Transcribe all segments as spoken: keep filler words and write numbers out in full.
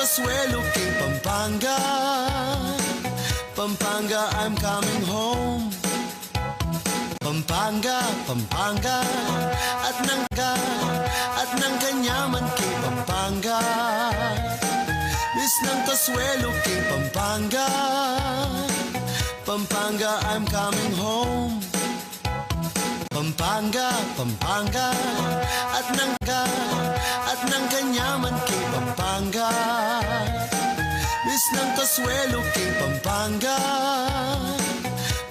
Consuelo king Pampanga, Pampanga, I'm coming home. Pampanga, Pampanga, at nang ka, at nang kanyaman king Pampanga. Miss nang Consuelo king Pampanga, Pampanga, I'm coming home. Pampanga, Pampanga, at nang ka, at nang kanyaman king Pampanga. Miss nang Consuelo king Pampanga,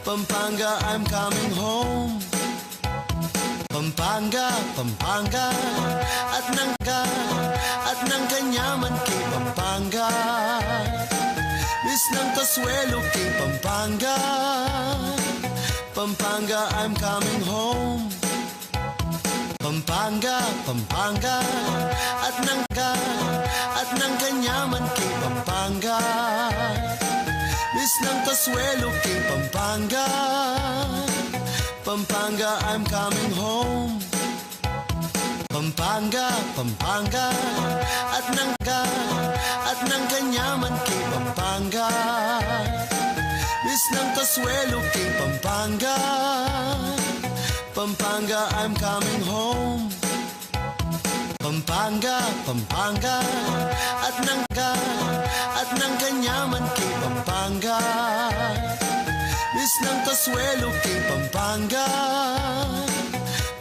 Pampanga, I'm coming home. Pampanga, Pampanga, at nang ka, at nang kanyaman king Pampanga. Miss nang Consuelo king Pampanga, Pampanga, I'm coming home. Pampanga, Pampanga, at nang ka, at nang kanyaman king Pampanga. Miss nang Consuelo king Pampanga, Pampanga, I'm coming home. Pampanga, Pampanga, at nang ka, at nang kanyaman king Pampanga. Miss nang Consuelo king Pampanga, Pampanga, I'm coming home. Pampanga, Pampanga, at nang ka, at nang kanyaman king Pampanga. Miss nang Consuelo king Pampanga,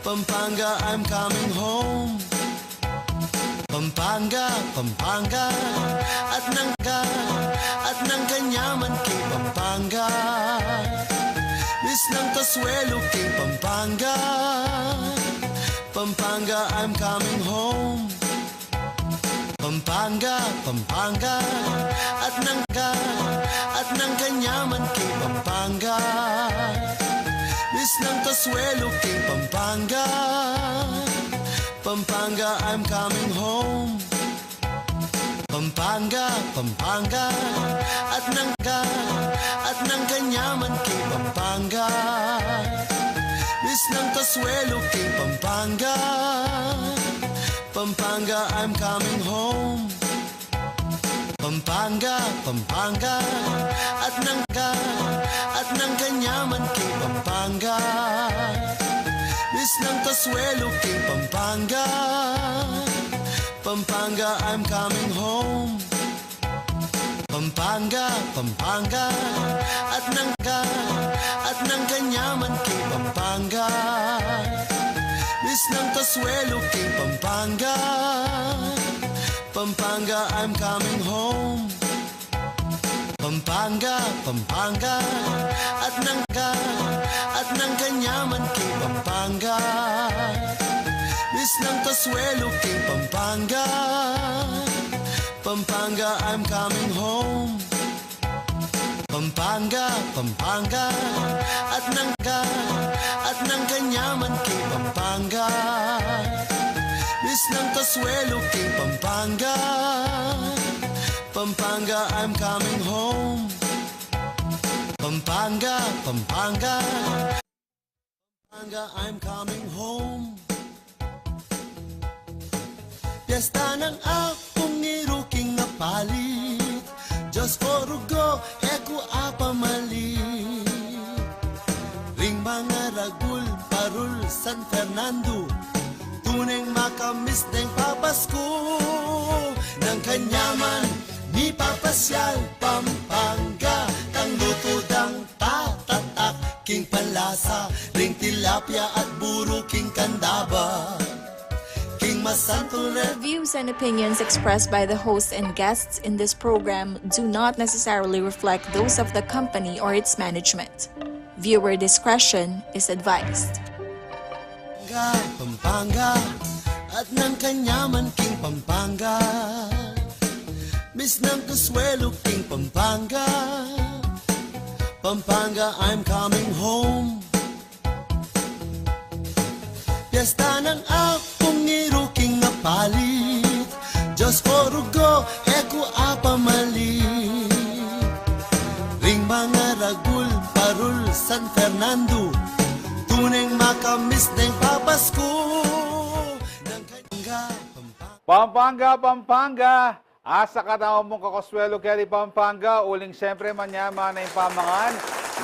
Pampanga, I'm coming home. Pampanga, Pampanga, at nang ka, at nang kanyaman king Pampanga. Miss nang Consuelo king Pampanga, Pampanga, I'm coming home. Pampanga, Pampanga, at nang ka, at nang kanyaman king Pampanga. Miss nang Consuelo king Pampanga, Pampanga, I'm coming home. Pampanga, Pampanga, at nang ka, at nang kanyaman king Pampanga. Miss nang Consuelo king Pampanga, Pampanga, I'm coming home. Pampanga, Pampanga, at nang ka, at nang kanyaman king Pampanga. Miss nang Consuelo king Pampanga, Pampanga, I'm coming home. Pampanga, Pampanga, at nang ka, at nang kanyaman king Pampanga. Miss nang Consuelo king Pampanga, Pampanga, I'm coming home. Pampanga, Pampanga, at nang ka, at nang kanyaman king Pampanga. Miss nang Consuelo king Pampanga, Pampanga, I'm coming home. Pampanga, Pampanga, at nang ka, at nang kanyaman king Pampanga. Miss nang Consuelo king Pampanga, Pampanga, I'm coming home. Pampanga, Pampanga, Pampanga, I'm coming home. Piesta nang Apung Ngiru king Apalit, Dios ko rugo, e ku apamalit. Ring mangaragul, parul, San Fernando, tuneng makamiss deng papasku. Nang kanyaman mipapasyal Pampanga, kang luto dang tatatak king panlasa, ring tilapia at buru king kandaba, king masantul re- The views and opinions expressed by the hosts and guests in this program do not necessarily reflect those of the company or its management. Viewer discretion is advised. Pampanga, Pampanga, at nang kanyaman king Pampanga. Miss nang Consuelo king Pampanga, Pampanga, I'm coming home. Piesta nang Apung Ngiru king Apalit, Dios ko rugo, e ku apamalit. Ring mangaragul, parul, San Fernando, tuneng makamiss deng papasku. Nang kanyang Pampanga, Pampanga, Asa katamu mung kakasuelu keti Pampanga, uling siyempre manyaman na ing pamangan,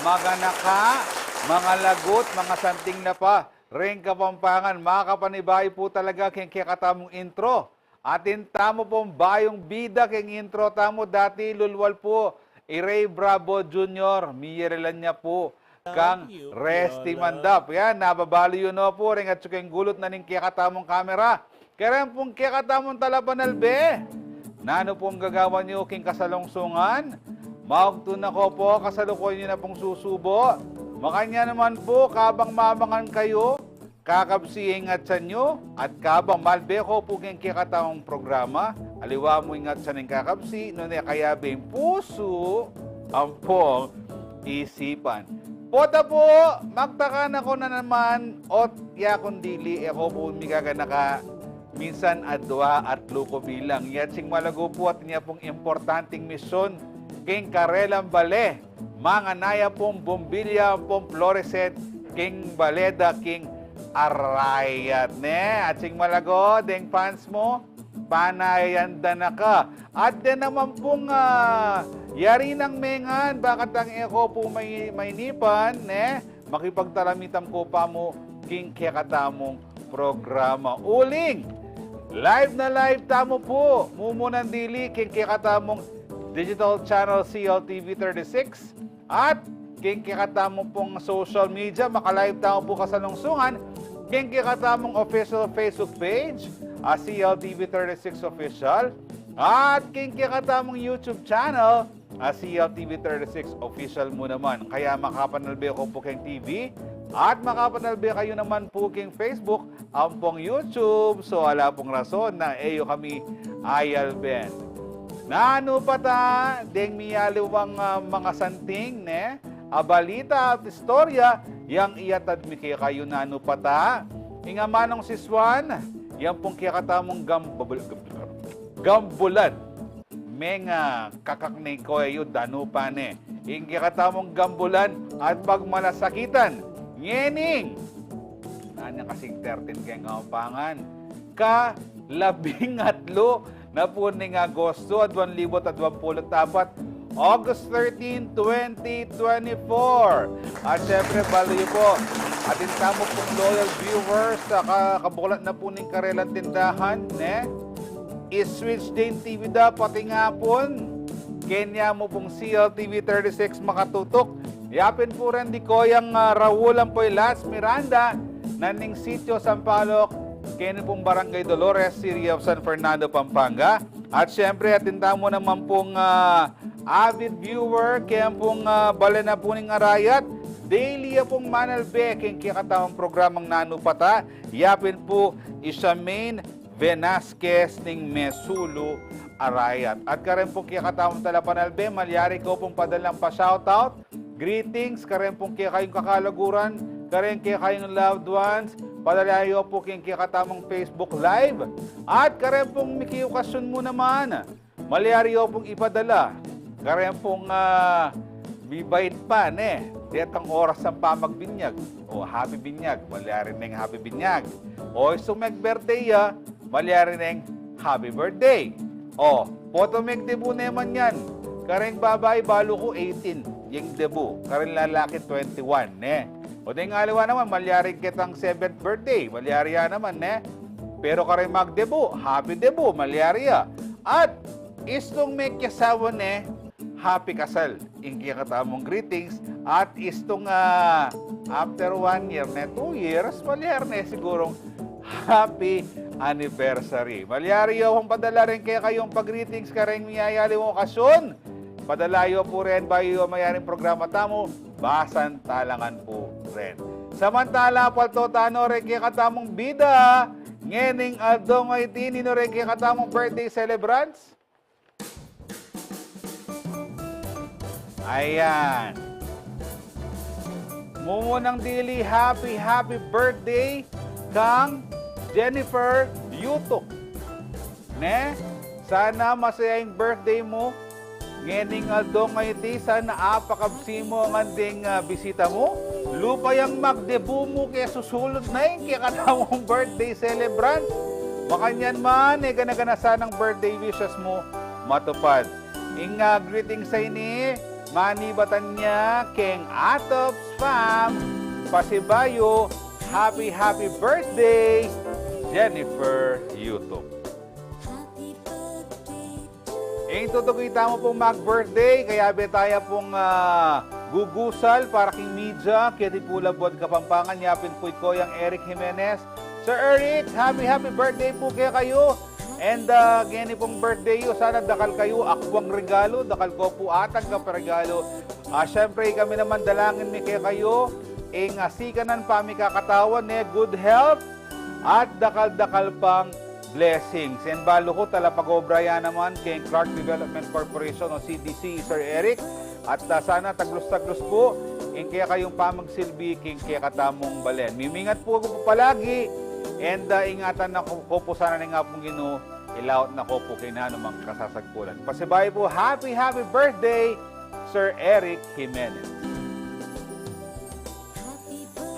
maganaka, mangalagut, mangasanting na pa, reng Kapampangan, makapanibayu pu talaga keng kekatamung intro. Atin tamu pung bayung bida keng intro tamu, dati lulwal pu, i Ray Bravo Junior, miyarilan ya pu kang Resty Mandap. Yan, nababalu yu no pu, reng atsu keng gulut na ning kekatamung kamera. Kareng pung kekatamung talapanalbe, nanu pung gagawan yu king kasalungsungan? Maugtu na ko pu, kasalukuyan yu na pung susubo. Makanyan naman pu, kabang mamangan kayu, kakabsi ing atsan yu, at kabang malbe ko pu king kekatamung programa, aliwa mu ing atsan ing kakabsi, nune kayabe ing pusu ampong isipan. Pota pu, magtaka na ko na naman, ot ya kung dili, e ko pu migaganaka, minsan adwa, atlu ku bilang. Yatsing malagu pu, atin ya pung importanteng misyon king karelang bale. Manganaya pung bumbilya ampong floreset king bale da king Arayat, ne? Atsing malagu, deng fans mu, panayan da na ka. At den naman pung, ah, yari nang mengan, bakatang e ko pu may, mainipan, ne? Makipagtalamitam ko pa mu king kekatamung programa. Uling, live na live tamu pu, mumunang dili king kekatamung digital channel C L T V thirty-six, at king kekatamung pung social media, maka-live tamu pu kasalungsungan king kekatamung official Facebook page, a C L T V thirty-six Official, at king kekatamung YouTube channel, a C L T V thirty-six Official mu naman. Kaya makapanalbe ko pu king T V, at makapanalbe kayu naman pu king Facebook, ampong YouTube. So, ala pung rason na e yu kami ayalben. Nanu pa ta, deng miyaliwang, ah, mangasanting, ne? A balita at istorya, yang iyatad mi kekayu. Nanu pa ta, ing amanung sisuan, yang pung kekatamung gam-, babal-, gambulan. Menga kakakne ko e yu, danupan ne. Ing kekatamung gambulan at pagmalasakitan. Ngening, nanu kasing thirteen keng Kapampangan, kalabing atlu na pu ning Agosto, aduang libu at aduang pulu't apat, August thirteen, twenty twenty-four. At syempre, balu yu pu, atin tamu pung loyal viewers, sa ka-, kabukulat na pu ning karelang tindahan, ne? I-switch deng T V da, pati nga pun kenya mu pung C L T V thirty-six makatutuk. Yapin pu reng di ko yang, ah, Raul ampo i Laz Miranda, na ning Sitio Sampaloc, keni pung Barangay Dolores, City of San Fernando, Pampanga. At syempre, atin tamu naman pung, ah, avid viewer, kaya pung, ah, bale na pu ning Arayat, daily ya pung manalbe keng kekatamung programang Nanu pa ta, yapin pu i Charmaine Velasquez ning Mesulu, Arayat. At kareng pung kekatamung talapanalbe, malyari ko pung padalang pa-shoutout, greetings, kareng pung kekayung kakalaguran, kareng kekayung loved ones, padala yu pu king kekatamung Facebook Live. At kareng pung mikiukasyun mu naman, malyari yu pung ipadala kareng pung, ah, mibait pa, ne? Detang oras nang pamagbinyag. O, happy binyag. Malyari neng happy binyag. O, istung meg-birthday ya, malyari neng happy birthday. O, pota meg-debut ne man yan. Kareng babai, balu ku eighteen yang debut. Kareng lalaki, twenty-one, ne? O, deng aliwa naman, malyari ketang seventh birthday. Malyari ya naman, ne? Pero kareng mag-debut, happy debut, malyari ya. At istung mekiasawa ne, happy kasal ing kekatamung greetings. At istung, ah, after one year ne, two years, malyari ne sigurung happy anniversary. Malyari yu pung padala reng kekayung pa-greetings kareng miyayaliwang okasyun. Padala yu pu ren bayu mayari ing programa tamu, basan talangan pu ren. Samantala, palto tanu reng kekatamung bida, ngening aldo ngeni, ninu reng kekatamung birthday celebrants? Ayan. Mumunang dili, happy, happy birthday kang Jennifer Yutuk. Ne? Sana masaya ing birthday mu ngening aldo ngeni, sana apakabsi mu ngan deng, ah, bisita mu. Lupayang mag-debut mu ke susulud na ing kekatamung birthday celebrant. Makanyan man, e gana-gana sanang birthday wishes mu, matupad. Ing, ah, greetings a ini, manibatan ya keng Atop Spam. Pasibayu, happy, happy birthday, Jennifer YouTube. Ing tutuki tamu pung mag-birthday, kayabe taya pung, ah, gugusal para king media, keti pu Labuad Kapampangan, yapin pu i Koyang Eric Jimenez. Sir Eric, happy, happy birthday pu kekayu. And, ah, ngeni pung birthday yu, sana dakal kayu akwang regalu, dakal ko pu atanggap a regalu. Ah, syempre, kami naman dalangin mi kekayu, ing, ah, sikanan pamikakatawan, e, good health, at dakal-dakal pang blessings. And balu ku, talapag-obra ya naman keng Clark Development Corporation o C D C, Sir Eric. At, ah, sana taglus-taglus pu ing kekayung pamagsilbi king kekatamung balen. Mimingat pu ku pu palagi, and, ah, ingatan na ku, ku pu sana ning Apung Ginu, ilaut na ku pu king nanumang kasasagkulan. Pasibayu pu, happy, happy birthday, Sir Eric Jimenez.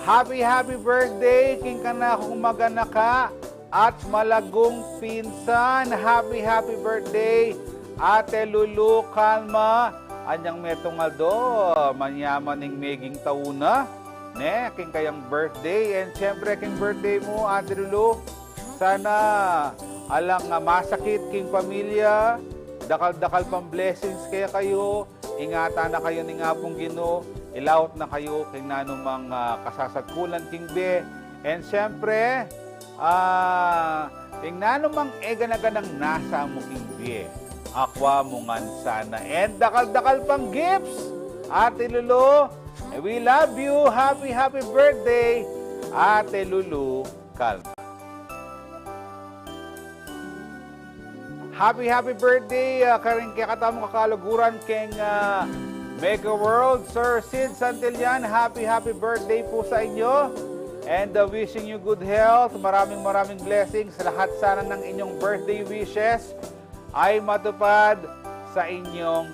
Happy, happy birthday king kanakung maganaka at malagung pinsan. Happy, happy birthday, Ate Lulu Calma. Anyang metung aldo, manyaman ing meging tau na, ne, king kayang birthday. And syempre, king birthday mu, Ate Lulu, sana alang, ah, masakit king pamilya, dakal-dakal pang blessings kekayu, ingatan na kayu ning Apung Ginu, ilaut na kayu king nanumang, ah, kasasagkulan king bie. And syempre, ah, ing nanumang e gana-ganang nasa mu king bie, akua mu ngan sana. And dakal-dakal pang gifts, Ate Lulu. We love you. Happy, happy birthday, Ate Lulu Calma. Happy, happy birthday, ah, karing kekatamung kakaluguran keng, ah, Mega World, Sir Sid Santillan. Happy, happy birthday pu sa inyo. And, ah, wishing you good health. Maraming, maraming blessings. Lahat sana ng inyong birthday wishes ay matupad sa inyong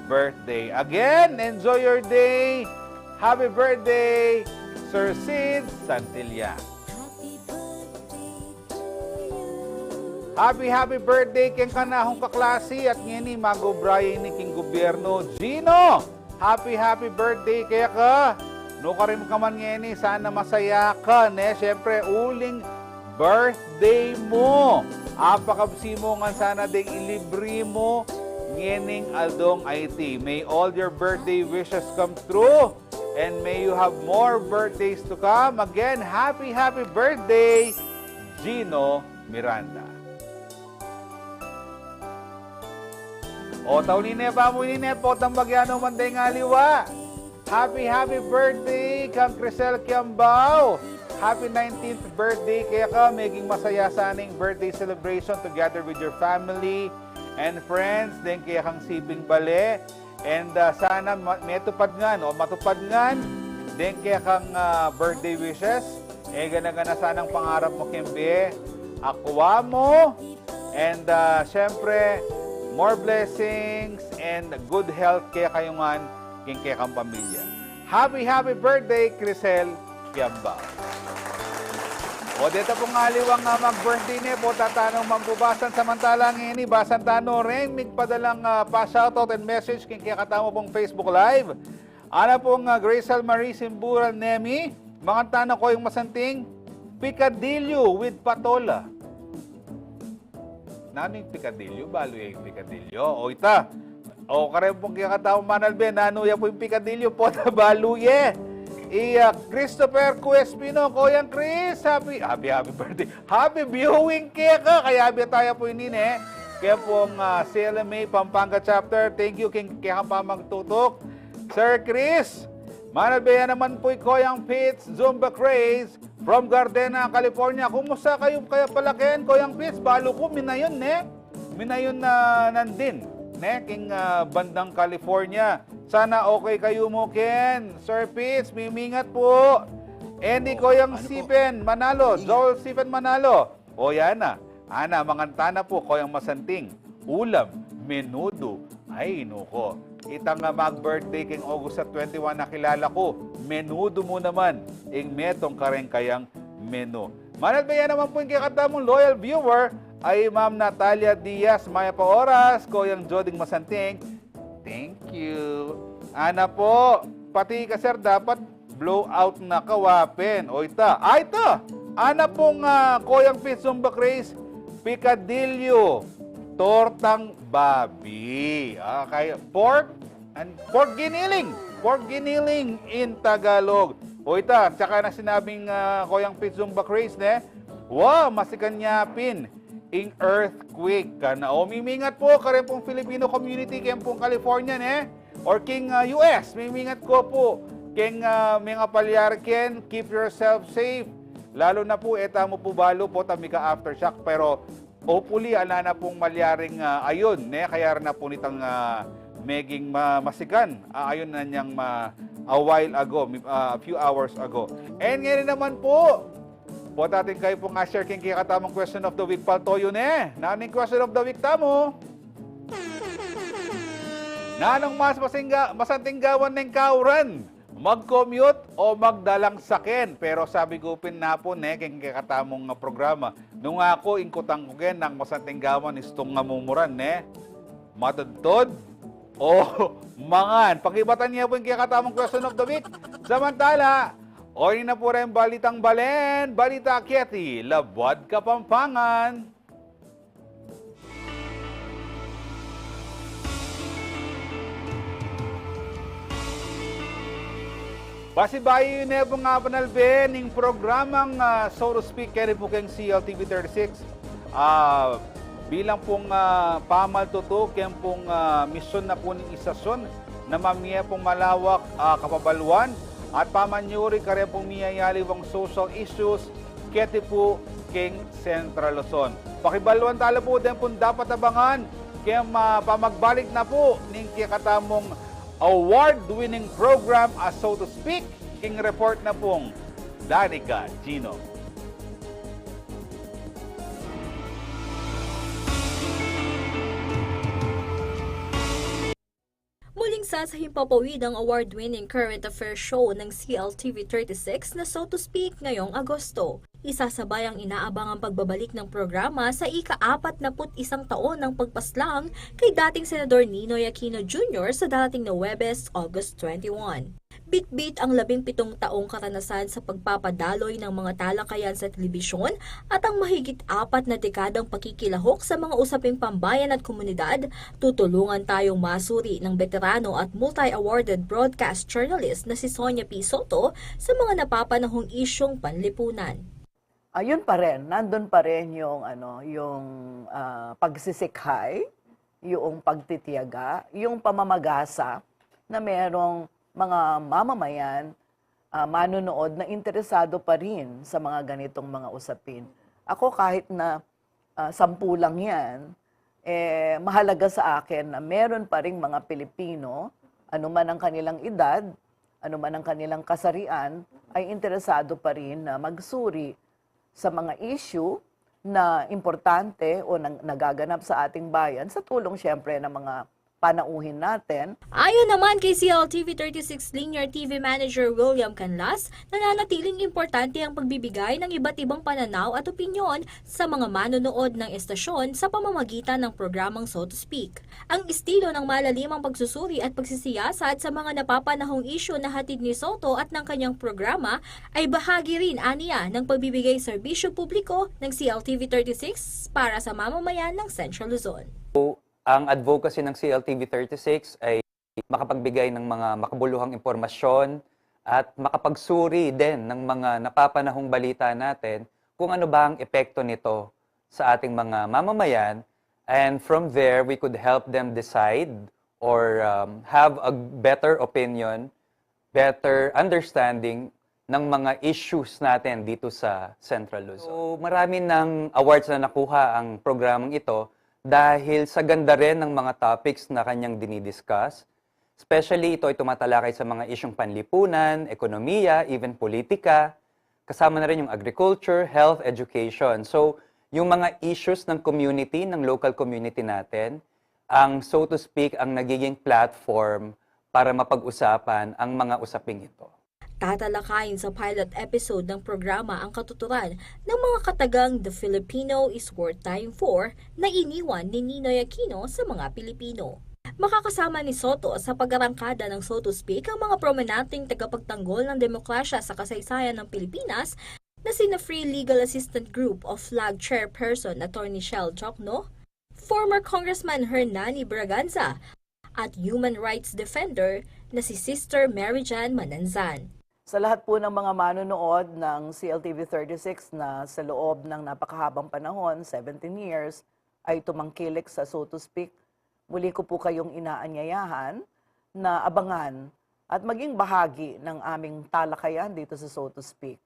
birthday. Again, enjoy your day. Happy birthday, Sir Sid Santillan. Happy, happy birthday keng kanakung kaklasi at ngeni mag-obra ya ini king gubyernu. Gino, happy, happy birthday keka. Nukarin ka man ngeni, sana masaya ka, ne? Syempre, uling birthday mu. Apakabsi mu ngan sana deng ilibri mu ngening aldong iti. May all your birthday wishes come true. And may you have more birthdays to come. Again, happy, happy birthday, Gino Miranda. O, tau nine, bamu nine, potang bagyano man deng aliwa. Happy, happy birthday kang Crisel Kiambao. Happy nineteenth birthday keka. Meging masaya sana ing birthday celebration together with your family and friends. Deng kekang siping bale. And, ah, sana ma-, metupad ngan o matupad ngan deng kekang, ah, birthday wishes. E gana-gana sanang pangarap mu keng bie, akua mu. And, ah, syempre, more blessings and good health kekayu ngan king kekang pamilya. Happy, happy birthday, Crisel Kiambao. O, deta pung aliwang, ah, mag-birthday ne, pota tanu man pu basan. Samantala ngeni, basan tanu reng migpadalang, ah, pa-shoutout and message king kekatamu pung Facebook Live. Ana pung, ah, Grace Marie Simburan Nemi, mangan tana Koyang Masanting, picadillo with patola. Nanu ing picadillo? Balu ye ing picadillo. O ita. O, karin pung kekatamu manalbe, nanu ya pu ing picadillo? Pota balu ye. I, ah, Christopher Q Espino, Koyang Chris, happy, happy, happy birthday. Happy viewing keka. Kayabe taya pu ini, ne? Kaya pung, ah, C L M A Pampanga Chapter, thank you king kekang pamagtutuk. Sir Chris, manalbe ya naman pu i Koyang Fitz Zumba Craze from Gardena, California. Kumusta kayu kaya pala ken, Koyang Fitz? Balu ku minayun, ne? Minayun na nandin, ne? King, ah, bandang California. Sana okay kayu mu ken, Sir Fitz, mimingat pu. And i Koyang Stephen Manalo, Joel Stephen Manalo. O, yan na. Ana, mangan tana pu, Koyang Masanting. Ulam, menudo. Ay, nuko. Itang, ah, mag-birthday king August twenty-one, nakilala ku, menudo mu naman ing metung kareng kayang menu. Manalbe ya naman pu ing kekatamung loyal viewer, ay Ma'am Natalia Diaz, mayap a oras, Koyang Joding Masanting. Thank you. Ana po, pati ka, sir, dapat blow out na kawapen. O ita, ay ita. Ana pong, ah, Koyang Pit Zumba Craze, picadillo, tortang babi. Okay, pork and pork giniling. Pork giniling in Tagalog. O ita, tsaka na sinabing, ah, Koyang Pit Zumba Craze, ne? Wa, masikan ya pin ing earthquake. Kana o, mimingat po kareng pung Filipino community keng pung California, ne? Or keng, ah, U S, mimingat ko po keng, ah, menga palyari ken, keep yourself safe. Lalo na po, e tamu po balu po, ta mika aftershock, pero hopefully, ala na pung malyaring, ah, ayun, ne? Kaya rin na po nitang, ah, meging ma-, masikan. Ah, ayun na niyang ma-, a while ago, mi-, ah, a few hours ago. And ngayon naman po, po, atin kayu pung a-share keng kekatamung question of the week, Pal Toyo, ne? Nanu ing question of the week tamu? Nanung mas masingga-, masanting gawan neng kauran? Mag-commute o magdalang saken? Pero sabi ku pin na po, ne, keng kekatamung, ah, programa, nung aku, ing kutang ku ken nang masanting gawan istung ngamumuran, ne? Matudtud o mangan? Pakibatan ye po ing kekatamung question of the week. Samantala, o, ini na po reng balitang balen, balita keti Labuad Kapampangan. Pasibayu yu ne pung apanalbe ning programang, ah, So to Speak, keni pu keng C L T V thirty-six. Ah, bilang pung, ah, pamaltutu keng pung, ah, misyun na pu ning istasyun na mamie pung malawak a kapabaluan at pamanyuri kareng pung miyayaliwang social issues keti pu keng Central Luzon. Pakibaluan tala pu deng pung dapat abangan keng, ah, pamagbalik na pu ning kekatamung award-winning program a So to Speak, king report na pung Danica Gino. Muling sasahimpapawid ang award-winning current affairs show ng C L T V thirty-six na So to Speak ngayong Agosto. Isasabay ang inaabangang pagbabalik ng programa sa ika-apat na put isang taon ng pagpaslang kay dating Senador Ninoy Aquino Junior sa darating na Huwebes, August twenty-one. Bitbit ang labing pitong taong karanasan sa pagpapadaloy ng mga talakayan sa telebisyon at ang mahigit apat na dekadang pakikilahok sa mga usaping pambayan at komunidad, tutulungan tayong masuri ng beterano at multi-awarded broadcast journalist na si Sonia P. Soto sa mga napapanahong isyung panlipunan. Ayun pa rin, nandun pa rin yung, ano, yung, ah, pagsisikhay, yung pagtitiyaga, yung pamamagasa na merong mga mamamayan, ah, manonood na interesado pa rin sa mga ganitong mga usapin. Ako, kahit na, ah, sampu lang yan, eh, mahalaga sa akin na meron pa ring mga Pilipino, anuman ang kanilang edad, anuman ang kanilang kasarian, ay interesado pa rin na magsuri sa mga issue na importante o nang-, nagaganap sa ating bayan, sa tulong siyempre ng mga panauhin natin. Ayon naman kay C L T V thirty-six Linear T V Manager William Canlas, nananatiling importante ang pagbibigay ng iba't ibang pananaw at opinyon sa mga manonood ng estasyon sa pamamagitan ng programang So to Speak. Ang estilo ng malalimang pagsusuri at pagsisiyasat sa mga napapanahong isyu na hatid ni Soto at ng kanyang programa ay bahagi rin, aniya, ng pagbibigay serbisyo publiko ng C L T V thirty-six para sa mamamayan ng Central Luzon. Ang advocacy ng C L T V thirty-six ay makapagbigay ng mga makabuluhang impormasyon at makapagsuri din ng mga napapanahong balita natin kung ano ba ang epekto nito sa ating mga mamamayan. And from there, we could help them decide or, um, have a better opinion, better understanding ng mga issues natin dito sa Central Luzon. So, marami ng awards na nakuha ang programang ito dahil sa ganda rin ng mga topics na kanyang dinidiscuss. Especially, ito ay tumatalakay sa mga isyung panlipunan, ekonomiya, even politika. Kasama na rin yung agriculture, health, education. So, yung mga issues ng community, ng local community natin, ang, so to speak, ang nagiging platform para mapag-usapan ang mga usaping ito. Tatalakayin sa pilot episode ng programa ang katuturan ng mga katagang The Filipino is Worth Dying For na iniwan ni Ninoy Aquino sa mga Pilipino. Makakasama ni Soto sa pag-arangkada ng So to Speak ang mga prominenteng tagapagtanggol ng demokrasya sa kasaysayan ng Pilipinas na sina Free Legal Assistance Group o FLAG Chairperson Attorney Shell Jokno, former Congressman Hernani Braganza, at human rights defender na si Sister Mary Jane Mananzan. Sa lahat po ng mga manonood ng C L T V thirty-six na sa loob ng napakahabang panahon, seventeen years, ay tumangkilik sa So to Speak, muli ko po kayong inaanyayahan na abangan at maging bahagi ng aming talakayan dito sa So to Speak.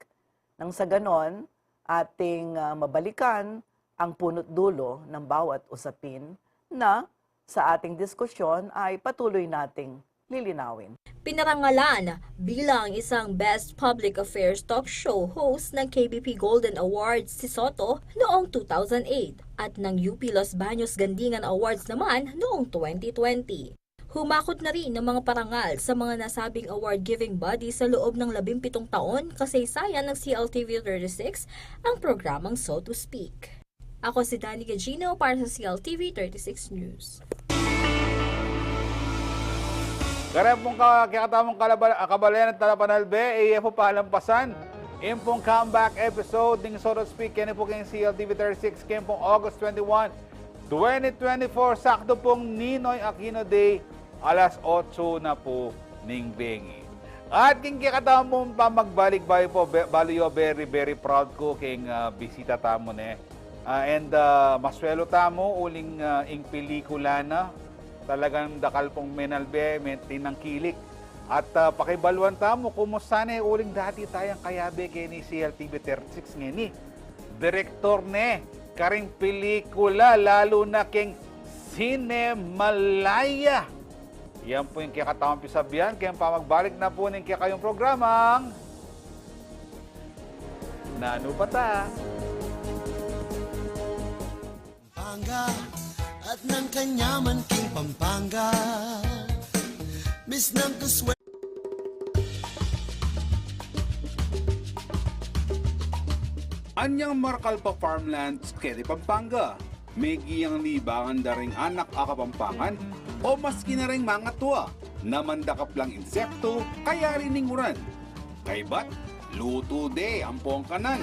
Nang sa ganon, ating, ah, mabalikan ang puno't dulo ng bawat usapin na sa ating diskusyon ay patuloy nating lilinawin. Pinarangalan bilang isang Best Public Affairs Talk Show host ng K B P Golden Awards si Soto noong two thousand eight at ng U P Los Baños Gandingan Awards naman noong twenty twenty. Humakot na rin ng mga parangal sa mga nasabing award-giving body sa loob ng labing pitong taon kasaysayan ng C L T V thirty-six ang programang So to Speak. Ako si Danny Gagino para sa C L T V thirty-six News. Kareng pung ka-, kekatamung kalabal-, kabalen at talapanalbe, e ye pu palampasan ing pung comeback episode ning So to Speak, keni pu king C L T V thirty-six, keni pung August twenty-one, twenty twenty-four, sakto pung Ninoy Aquino Day, alas otso na pu ning bengi. At king kekatamung pamagbalik, balu yu pu, be-, balu yu, very, very proud ku king, ah, bisita tamu, ne. Ah, and, ah, maswelu tamu uling, ah, ing pelikula na, talagang dakal pung menalbe, me-, tinangkilik. At, ah, pakibaluan tamu kumusta ne uling dati tayang kayabe keni C L T V thirty-six ngeni, direktor ne karing pelikula, lalu na king Cinemalaya. Yan pu ing kekatamung pisabian keng pamagbalik na pu ning kekayung programang Nanu Pa Ta. Pampanga at nang kanyaman king Pampanga. Miss nang kuswe- Anyang markalpa farmlands keti Pampanga, megiang libangan da ring anak a Kapampangan o maski na ring mangatua na mandakap lang insektu kayari ning uran. Kaybat, lutu de ampong kanan.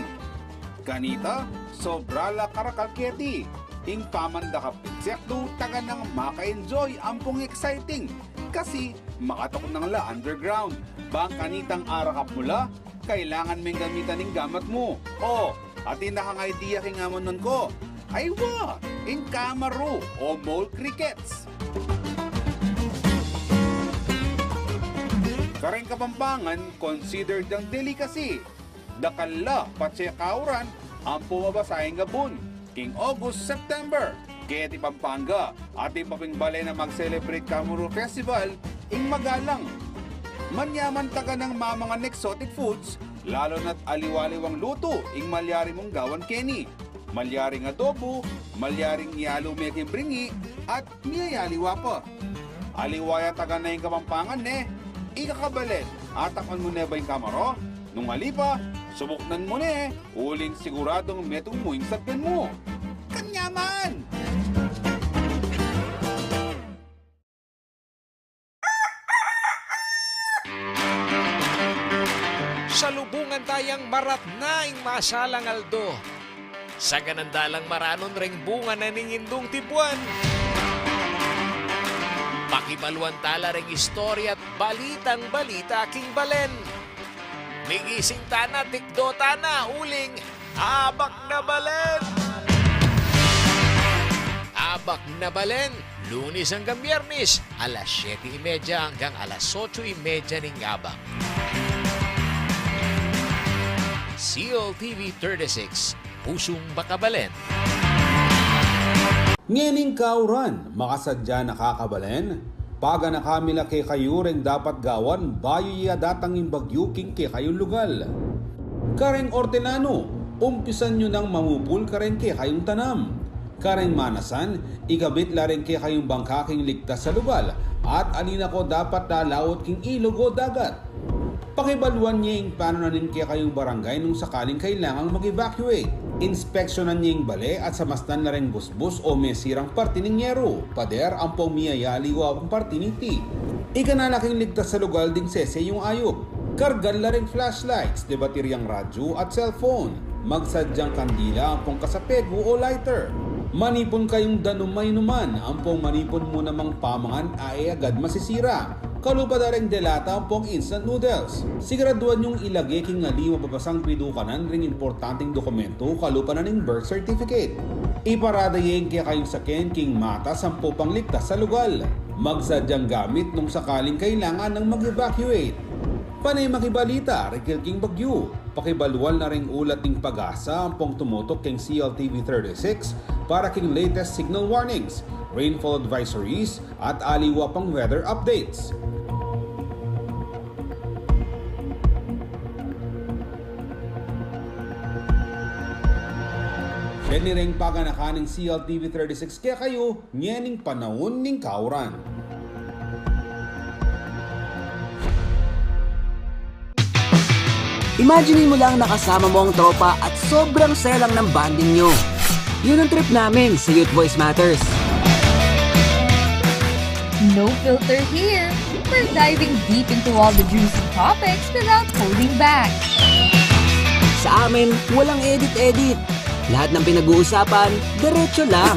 Kanita, sobra la karakal keti. Ing pamandakap insektu, taganang maka-enjoy ampong exciting. Kasi, makatuknang la underground. Bang kanitang arakap mu la, kailangan meng gamitan ing gamat mu. O, atin na kang idea king amanuan ku. Aywa, ing kamaru o mole crickets. Kareng Kapampangan, considered yang delicacy. Dakal la patse kauran ampong mabasa ing gabun king August, September. Keti Pampanga, atin pa ping balen a mag-celebrate Kamaru Festival ing magalang. Manyaman taganang mamangan exotic foods, lalu na't aliwa-aliwang lutu ing malyari mung gawan keni. Malyaring adobo, malyaring yalu me king bringi, at miyayaliwa pa. Aliwa ya taganang Kapampangan ne, ika kabalen, atakman mu ne ba ing kamaru? Nung ali pa, subuknan mu ne, uling siguradung metung mu ing sagkan mu. Kanyaman! Salubungan tayang maratna ing masalang aldo. Saganan da lang maranun reng bunga na ning indung tipuan. Pakibaluan tala reng istorya at balitang balita king balen. Migising tana, tikdo tana, uling Abak na Balen! Abak na Balen, Lunes hanggang Biyernes, alas siyete y media hanggang alas otso y media ning abak. C L T V thirty-six, Pusung Bakabalen. Ngening kauran, makasadya na kakabalen, paganaka mi la kekayu reng dapat gawan bayu ya datang ing bagyu king kekayung lugal. Kareng Ortelano, umpisan yu nang mamupul kareng kekayung tanam. Kareng Manasan, ikabit la reng kekayung bangka king ligtas a lugal, at ali na ko dapat lalaut king ilog o dagat. Pakibaluan ye ing panunan ning kekayung barangay nung sakaling kailangang mag-evacuate. Inspeksyonan ye ing bale at samastan la ring busbus o mesirang parti ning yeru, pader ampong miyayaliwa pang parti niti. Ikana la king ligtas a lugal ding sese yung ayup. Kargan la ring flashlights, de batiryang radyu at cellphone. Magsadyang kandila ampong kasapegu o lighter. Manipun kayung danum a inuman ampong manipun mu namang pamangan a e agad masisira. Kalupa da ring delata ampong instant noodles. Siguraduan yung ilage king ali mababasang pidukanan ring importanteng dokumentu kalupa na ning birth certificate. Iparada ye ing kekayung saken king matas ampong pangligtas a lugal. Magsadyang gamit nung sakaling kailangan nang mag-evacuate. Pane makibalita rikil king bagyu. Pakibaluan la ring ulat ning PAGASA ampong tumutuk king C L T V thirty-six para king latest signal warnings, rainfall advisories, at aliwa pang weather updates. Yan ring paganakan ning C L T V thirty-six kekayu ngening panaun ning kauran. Imagine mo lang nakasama mo ang tropa at sobrang saya lang ng bonding nyo. Yun ang trip namin sa Youth Voice Matters. No filter here. We're diving deep into all the juicy topics without holding back. Sa amin, walang edit-edit. Lahat ng pinag-uusapan, diretso lang.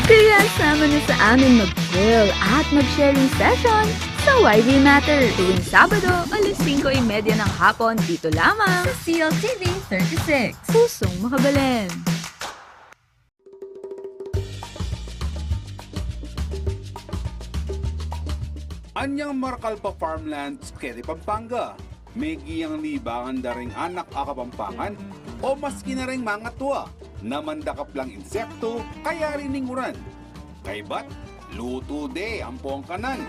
Kaya sama na sa amin mag-chill at mag-sharing session sa Y V Matter tuwing Sabado, alas singko y media ng hapon, dito lamang sa C L T V thirty-six. Pusong makabalen. Anyang marakal pa farmlands keti Pampanga, megiang libangan da ring anak a Kapampangan o maski na ring mangatua na mandakap lang insektu kayari ning uran. Kaybat, lutu de ampong kanan.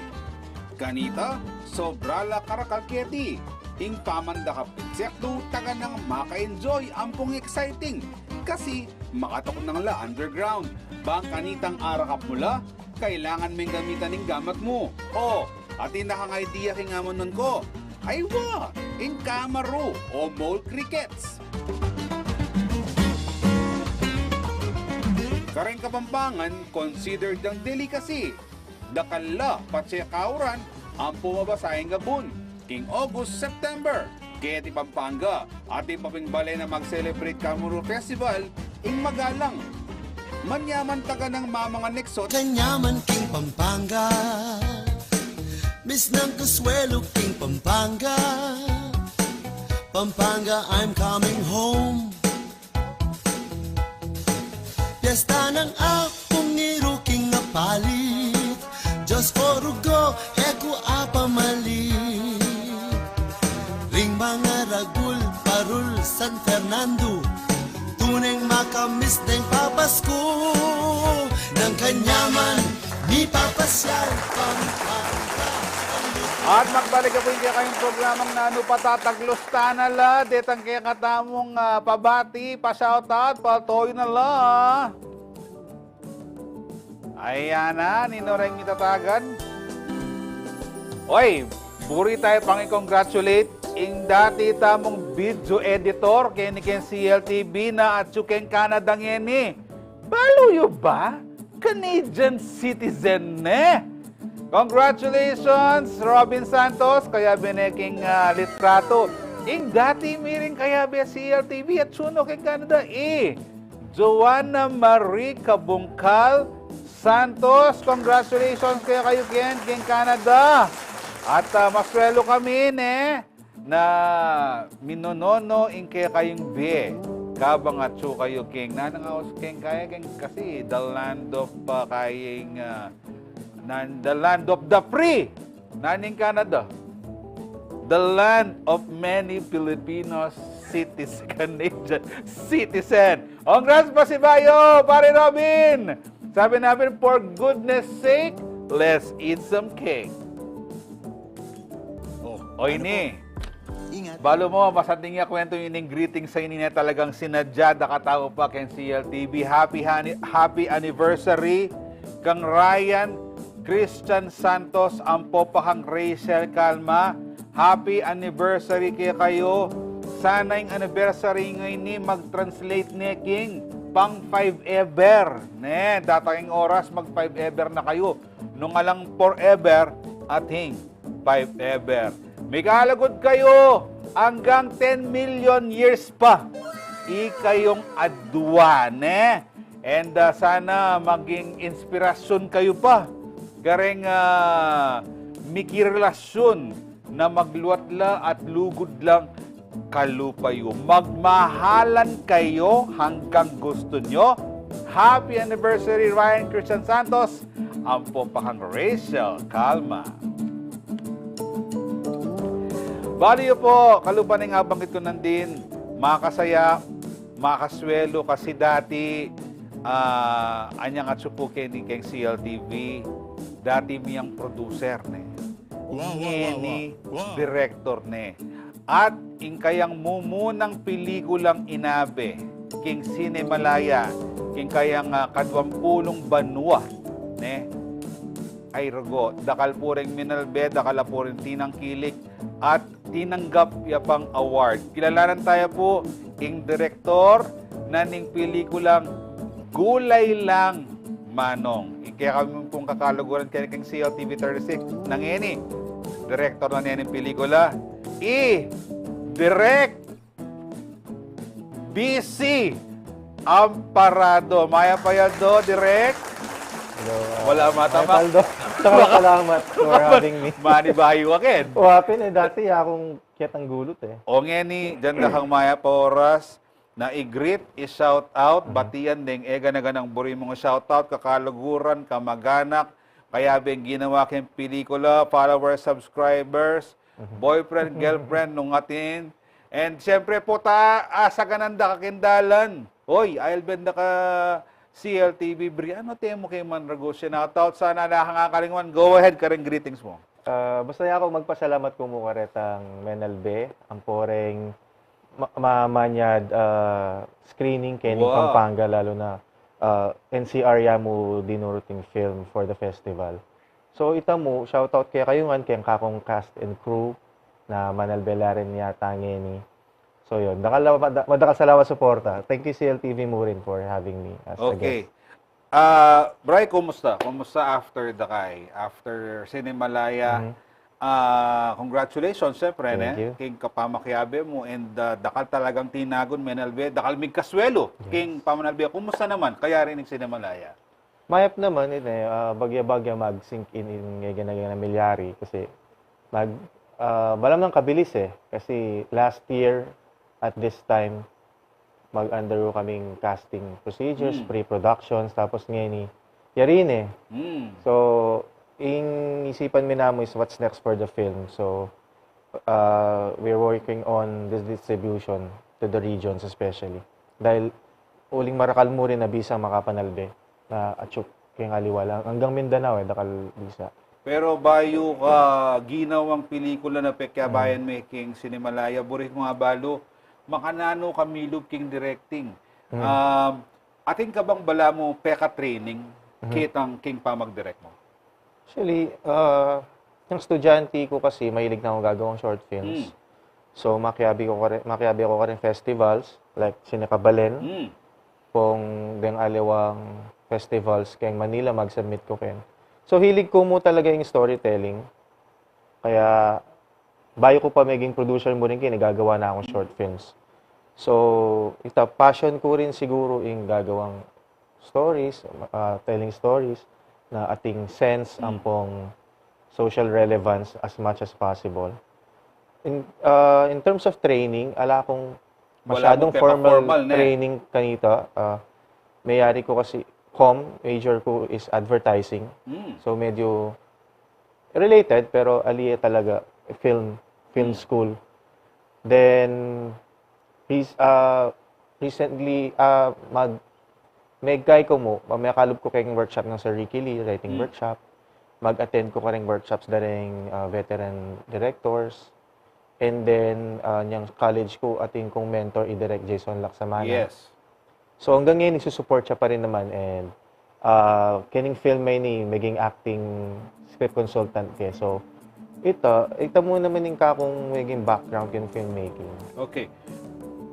Kanita, sobra la karakal keti ing pamandakap insektu, taganang maka-enjoy ampong exciting kasi makatuknang la underground. Bang kanitang arakap mu la, kailangan meng gamitan ing gamat mu. O, atin na kang idea king amanuan ku. Aywa, ing kamaru o mole crickets. Kareng Kapampangan, considered yang delicacy. Dakal la patse kauran ampong mabasa ing abun king August, September. Keti Pampanga, atin pa ping bale na mag-celebrate Kamaru Festival ing magalang. Manyaman taganang mamangan exotic. Kanyaman king Pampanga, misnang Consuelo king Pampanga. Pampanga, I'm coming home. Piyesta nang Apung Iru king Apalit, Diyos ko rugo, e ku apamalit. Ring mangaragul, parul, San Fernando, tuneng makamis deng papasku. Nang kanyaman mipapasyal Pampanga. At magbalik na pu ing kekayung programang Nanu Patataglus Tana La, detang kekatamung, ah, pabati, pa-shoutout, paltoy na la. Ayan na, ninu reng mitatagan? Oy, buri taya pang i-congratulate ing dati tamung video editor keni king C L T V na atsu keng Canada ngeni. Balu yu ba? Canadian citizen ne. Congratulations, Robin Santos, kayabe ne king, ah, litratu. Ing dati mi ring kayabe C L T V atsu no king Canada, i Joanna Marie Cabungcal Santos, congratulations kekayu ken king Canada. At, ah, maswelu kami ne na minonono ing kekayung bie kabang atsu kayu king, nanang aus king kaya king kasi the land of, ah, kaying, ah, nan-, the land of the free. Nanu ing Canada? The land of many Filipinos, citizen, Canadian citizen. Congrats, Pasibayo, Pare Robin! Sabi namin, "For goodness sake, let's eat some cake." Oh, o, ano ini po? Ingat. Balu mo, masanting ya kwento ini, ing greeting sa ini na talagang sinadya da katau pa keng C L T V. Happy hani-, happy anniversary kang Ryan Christian Santos, ampo pa kang Rachel Calma, Happy anniversary kekayu. Sana ing anniversary ngeni mag-translate ne king pang five ever. Ne, data ing oras mag five ever na kayu. Nung alang forever, ating five ever. Mikalugud kayu anggang ten million years pa. Ikayung adwa, ne? And, ah, sana maging inspirasyon kayu pa. Kareng, ah, mikirelasyon na magluat la at lugud lang kalupa yu. Magmahalan kayu hanggang gustu yu. Happy anniversary, Ryan Christian Santos. Ampo pa kang Rachel Calma. Bali yu po, kalupa ning abanggit ku nandin, makasaya, makaswelu kasi dati, ah, anyang atsu pu keni keng C L T V, dati mi yang producer, ne. Wow, wow, wow, ngeni wow, wow. Director ne. At ing kayang mumunang pelikulang inabe king Cinemalaya, king kayang, ah, kaduang pulung banua, ne? Ay, rugo, dakal pu ring minalbe, dakal pu ring tinangkilik, at tinanggap ya pang award. Kilalanan taya pu ing direktor na ning pelikulang Gulay Lang, Manong. Ing kekami pung kakaluguran keni king C L T V thirty-six, na ngeni, direktor na nening pelikula, i Direk B C Amparado. Mayap a yaldo, Direk. Hello, ah, wala matamak. Mayap a yaldo. Salamat for having me. Manibayu ka ken. O, pin, e, dati akung ketang gulut, e. O ngeni, dinan da kang mayap a oras na i-greet, i-shout out, batian deng e gana-ganang buri mung shout out, kakaluguran, kamag-anak, kayabeng ginawa keng pelikula, followers, subscribers, boyfriend, girlfriend, nung atin. And siyempre pu, ta, asaganan da ka king dalan. Oy, ayalben da ka C L T V, buri, anu te mu keng manragu? Shout out, sana ala kang akalingwan. Go ahead, kareng greetings mu. Ah, basta ya ku magpasalamat ku mu karetang menalbe, ampo reng ma-, ma-, manyad, ah, screening keni Pampanga, lalu na, ah, N C R ya mu dinurut ing film for the festival. So, ita mu, shout out kekayu ngan, keng kakung cast and crew, na manalbe la rin yata ngeni. So, yun. Dakal, mada-, madakal salamat suporta. Thank you, C L T V mu rin, for having me as a guest. Okay. Ah, Bri, kumusta? Kumusta after Dakay? After Cinemalaya? Ah, congratulations, syempre, ne? Thank you. King kapamakiabe mu, and, ah, dakal talagang tinagun, menalbe, dakal migkaswelu king pamanalbe. Kumusta naman kayari ning Cinemalaya? Mayap naman, ine, ah, bagya-bagya mag-sink in ing gana-ganang milyari kasi mag-, ah, balam nang kabilis, e. Kasi last year, at this time, mag-undergo kaming casting procedures, pre-productions, tapos ngeni, yari ne. So, ing isipan mi namu is what's next for the film. So, uh, we're working on the distribution to the regions especially. Dahil uling marakal mu rin a bisa makapanalbe na atsuk keng aliwa la. Anggang Mindanao, e, dakal bisa. Pero bayu ka ginawang pelikula na pekyabayan me king Cinemalaya, buri kung abalu, makananu ka milub king directing? Um, atin ka bang balamu peka-training ketang king pamag-direct mu? Actually, ah, yang estudyante ku kasi, mahilig na kung gagawang short films. So, makiabe ku karin, makiabe ku karin festivals, like Cinecabalen, kung deng aliwang festivals keng Manila, mag-submit ku ken. So, hilig ku mu talaga ing storytelling. Kaya, bayu ku pa meging producer mu rin keni, gagawa na kung short films. So, ita, passion ku rin siguru ing gagawang stories, ah, telling stories na ating sense ampong social relevance as much as possible. In, ah, in terms of training, ala kung masyadung formal training kanita. Ah, mayari ku kasi com, major ku is advertising. So, medyo related, pero ali talaga film, film school. Then, Rec-, ah, recently, ah, mag-, megkay ku mu, ma-, makalub ku keng workshop nang Sir Ricky Lee, writing workshop. Mag-attend ku kareng workshops da reng, ah, veteran directors. And then, ah, nyang college ku, atin kung mentor, i Direk Jason Laksamana. So, anggang ngeni, nagsusupport siya pa rin naman, and, ah, kening film a ini, meging acting script consultant ke. So, Ita, ita mu naman ing kakung maging background king filmmaking. Okay.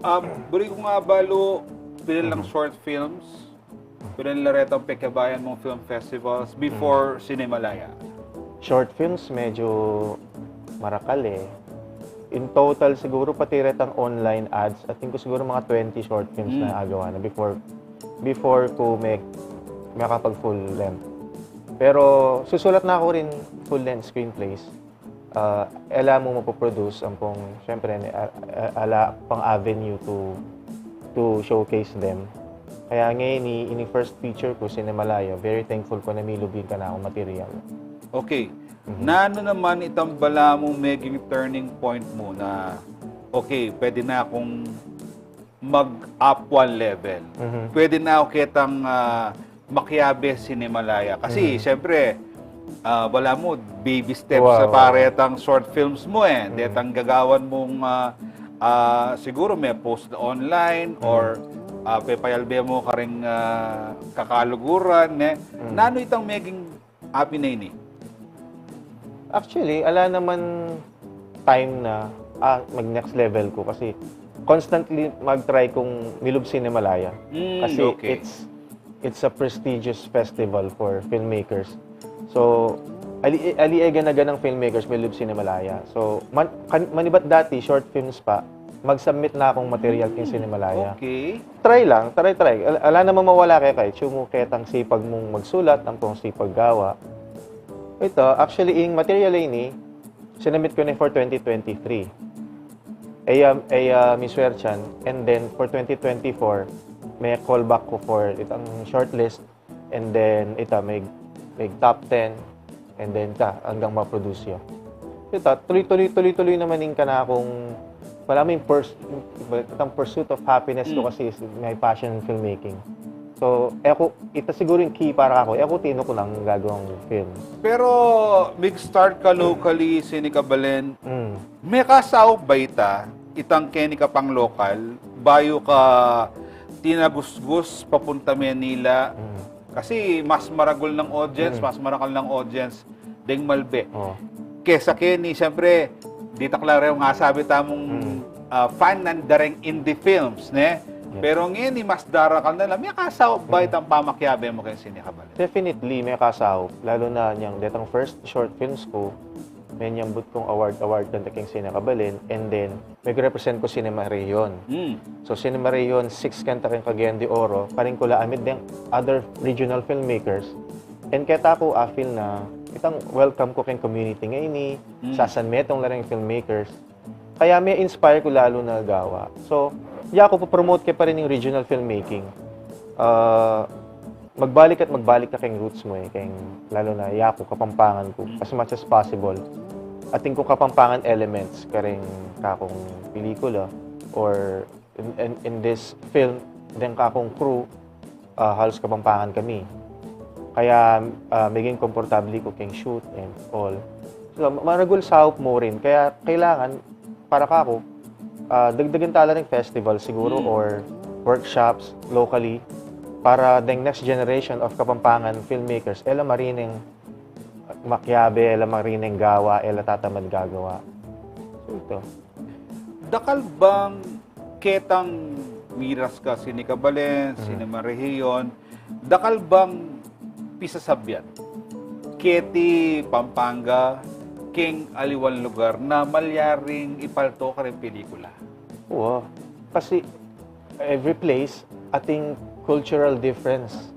Um, buri ku nga balu, pilan lang short films, pilan lang retang pekabayan mung film festivals before Cinemalaya. Short films, medyo marakal eh. In total siguro, pati retang online ads, I think ku siguro mga twenty short films na agawa na before before ku may makapag full length. Pero susulat na aku rin full length screenplays. Ah, e la mu mapoproduce ampong, syempre, ala pang avenue to to showcase them. Kaya ngeni, ini first feature ku, Cinemalaya, very thankful ku na milub ing kanakung material. Okay. Nanu naman itang balamu meging turning point mu na, okay, pwede na akung mag-up one level. Pwede na aku ketang ah, makiabe Cinemalaya. Kasi, syempre, ah, balamu, baby steps na para itang short films mu eh. Detang gagawan mung, ah, ah, siguro may post online or ah, pepayalbe mu karing ah, kakaluguran eh. Nanu itang meging api na ini? Actually, ala naman time na ah, mag next level ku kasi constantly mag-try kung milub Cinemalaya. Mm, Kasi okay. it's it's a prestigious festival for filmmakers. So, ali, ali e gana-ganang filmmakers milub Cinemalaya. So, man, kan, manibat dati, short films pa, mag-submit na akung material king Cinemalaya. Okay. Try lang, try, try. Al- Ala naman mawala kaya kahit sumu ketang sipag mung magsulat, ampong sipag gawa. Ita, actually, ing material ini, sinamit ku na for twenty twenty-three. Ay, um, ay uh, miswerchan. And then, for twenty twenty-four, may callback ku for itang shortlist. And then, ita, may, may top ten. And then, ta, hanggang ma-produce yun. Ita, tuloy-tuloy, tuloy-tuloy naman ing kanakung, wala mo yung pers- itang pursuit of happiness ku kasi is my passion in filmmaking. So, e ku, ita siguro yung key para aku, e ku tinu ku nang gagawang film. Pero, mig-start ka locally, Cinecabalin, Mm. mekasaup ba ita, itang keni ka pang lokal, bayu ka tinagusgus papunta Manila? Kasi mas maragul nang audience, mas marakal nang audience deng malbe. Oh. Kesa keni, siyempre, ditak la reng asabi tamung ah, fan nang dareng indie films, ne? Pero ngeni, mas darakal na la. Mekasaup ba itang pamakiabe mu keng Cinecabalin? Definitely, mekasaup. Lalo na nyang detang first short films ku, menyambut kung award-award kanta keng Cinecabalin, and then, meg-represent ku Cinema Rehiyon. Mm. So, Cinema Rehiyon, six kanta keng Cagayan de Oro, karin ku la amid deng other regional filmmakers. And keta ku, I feel na, itang welcome ku keng community ngeni, sasanmetung la reng filmmakers. Kaya me-inspire ku lalu na gawa. So, yaku, pa-promote ke pa rin ing regional filmmaking. Ah, magbalik at magbalik ka keng roots mu eh, keng, lalo na yaku, Kapampangan ku, as much as possible. Atin kung Kapampangan elements kareng kakung pelikula, or in, in, in this film, deng kakung crew, ah, halos Kapampangan kami. Kaya ah, maging komportable ku keng shoot and all. So, maragul saup mu rin. Kaya kailangan, para kaku, ah, dagdagan tala ring festival siguro or workshops locally para deng next generation of Kapampangan filmmakers, e la marineng makiabe, e la marineng gawa, e la tatamad gagawa. So, ito. Dakal bang ketang miras ka Cinecabalin, Cinema Rehiyon, dakal bang pisasabyan keti Pampanga keng aliwang lugar na malyaring ipalto kareng pelikula? Oo. Kasi every place, atin cultural difference.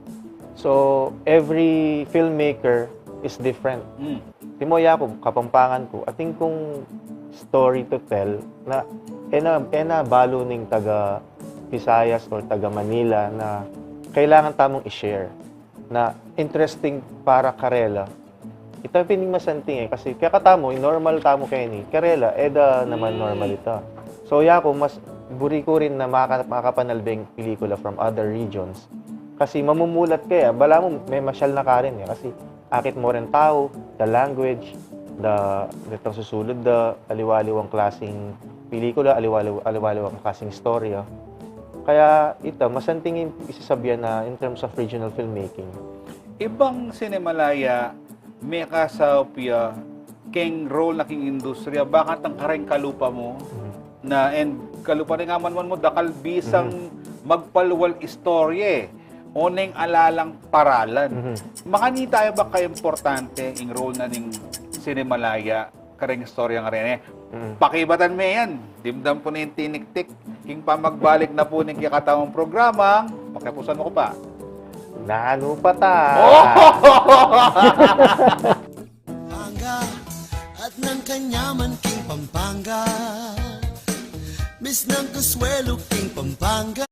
So, every filmmaker is different. Mm. Timo, yaku, Kapampangan ku, atin kung story to tell na e na, e na balu ning taga Visayas or taga Manila na kailangan tamung i-share na interesting para karela. Ita pin ing masanting e, kasi kekatamu, normal tamu keni, karela, e da naman normal ita. So, yaku, mas buri ku rin na maka-, makapanalbeng pelikula from other regions. Kasi mamumulat kaya, balamu, memasyal na karin e, kasi akit mu rin tau, the language, the, detang susulud da, aliwa-aliwang klasing pelikula, aliwa-aliw-, aliwa-aliwang klasing istorya. Kaya ita, masanting ing isasabyan na in terms of regional filmmaking. Ibang Cinemalaya, mekasaup ya keng role na king industriya, bakantang kareng kalupa mu, na, and kalupa ning amanman mu, dakal bisang magpalual istorya, e, o neng alalang paralan. Mhm. Makanita yu ba kaimportante ing role na ning Cinemalaya kareng istorya ngeni, e? Mm. Pakibatan me yan. Dimdam pu ne ing tiniktik king pamagbalik na pu ning kekatamung programang Pakipusan Mu Ku Pa. Nanu pa ta? Oh! Pampanga at nang kanyaman king Pampanga. Miss nang kuswelo king Pampanga.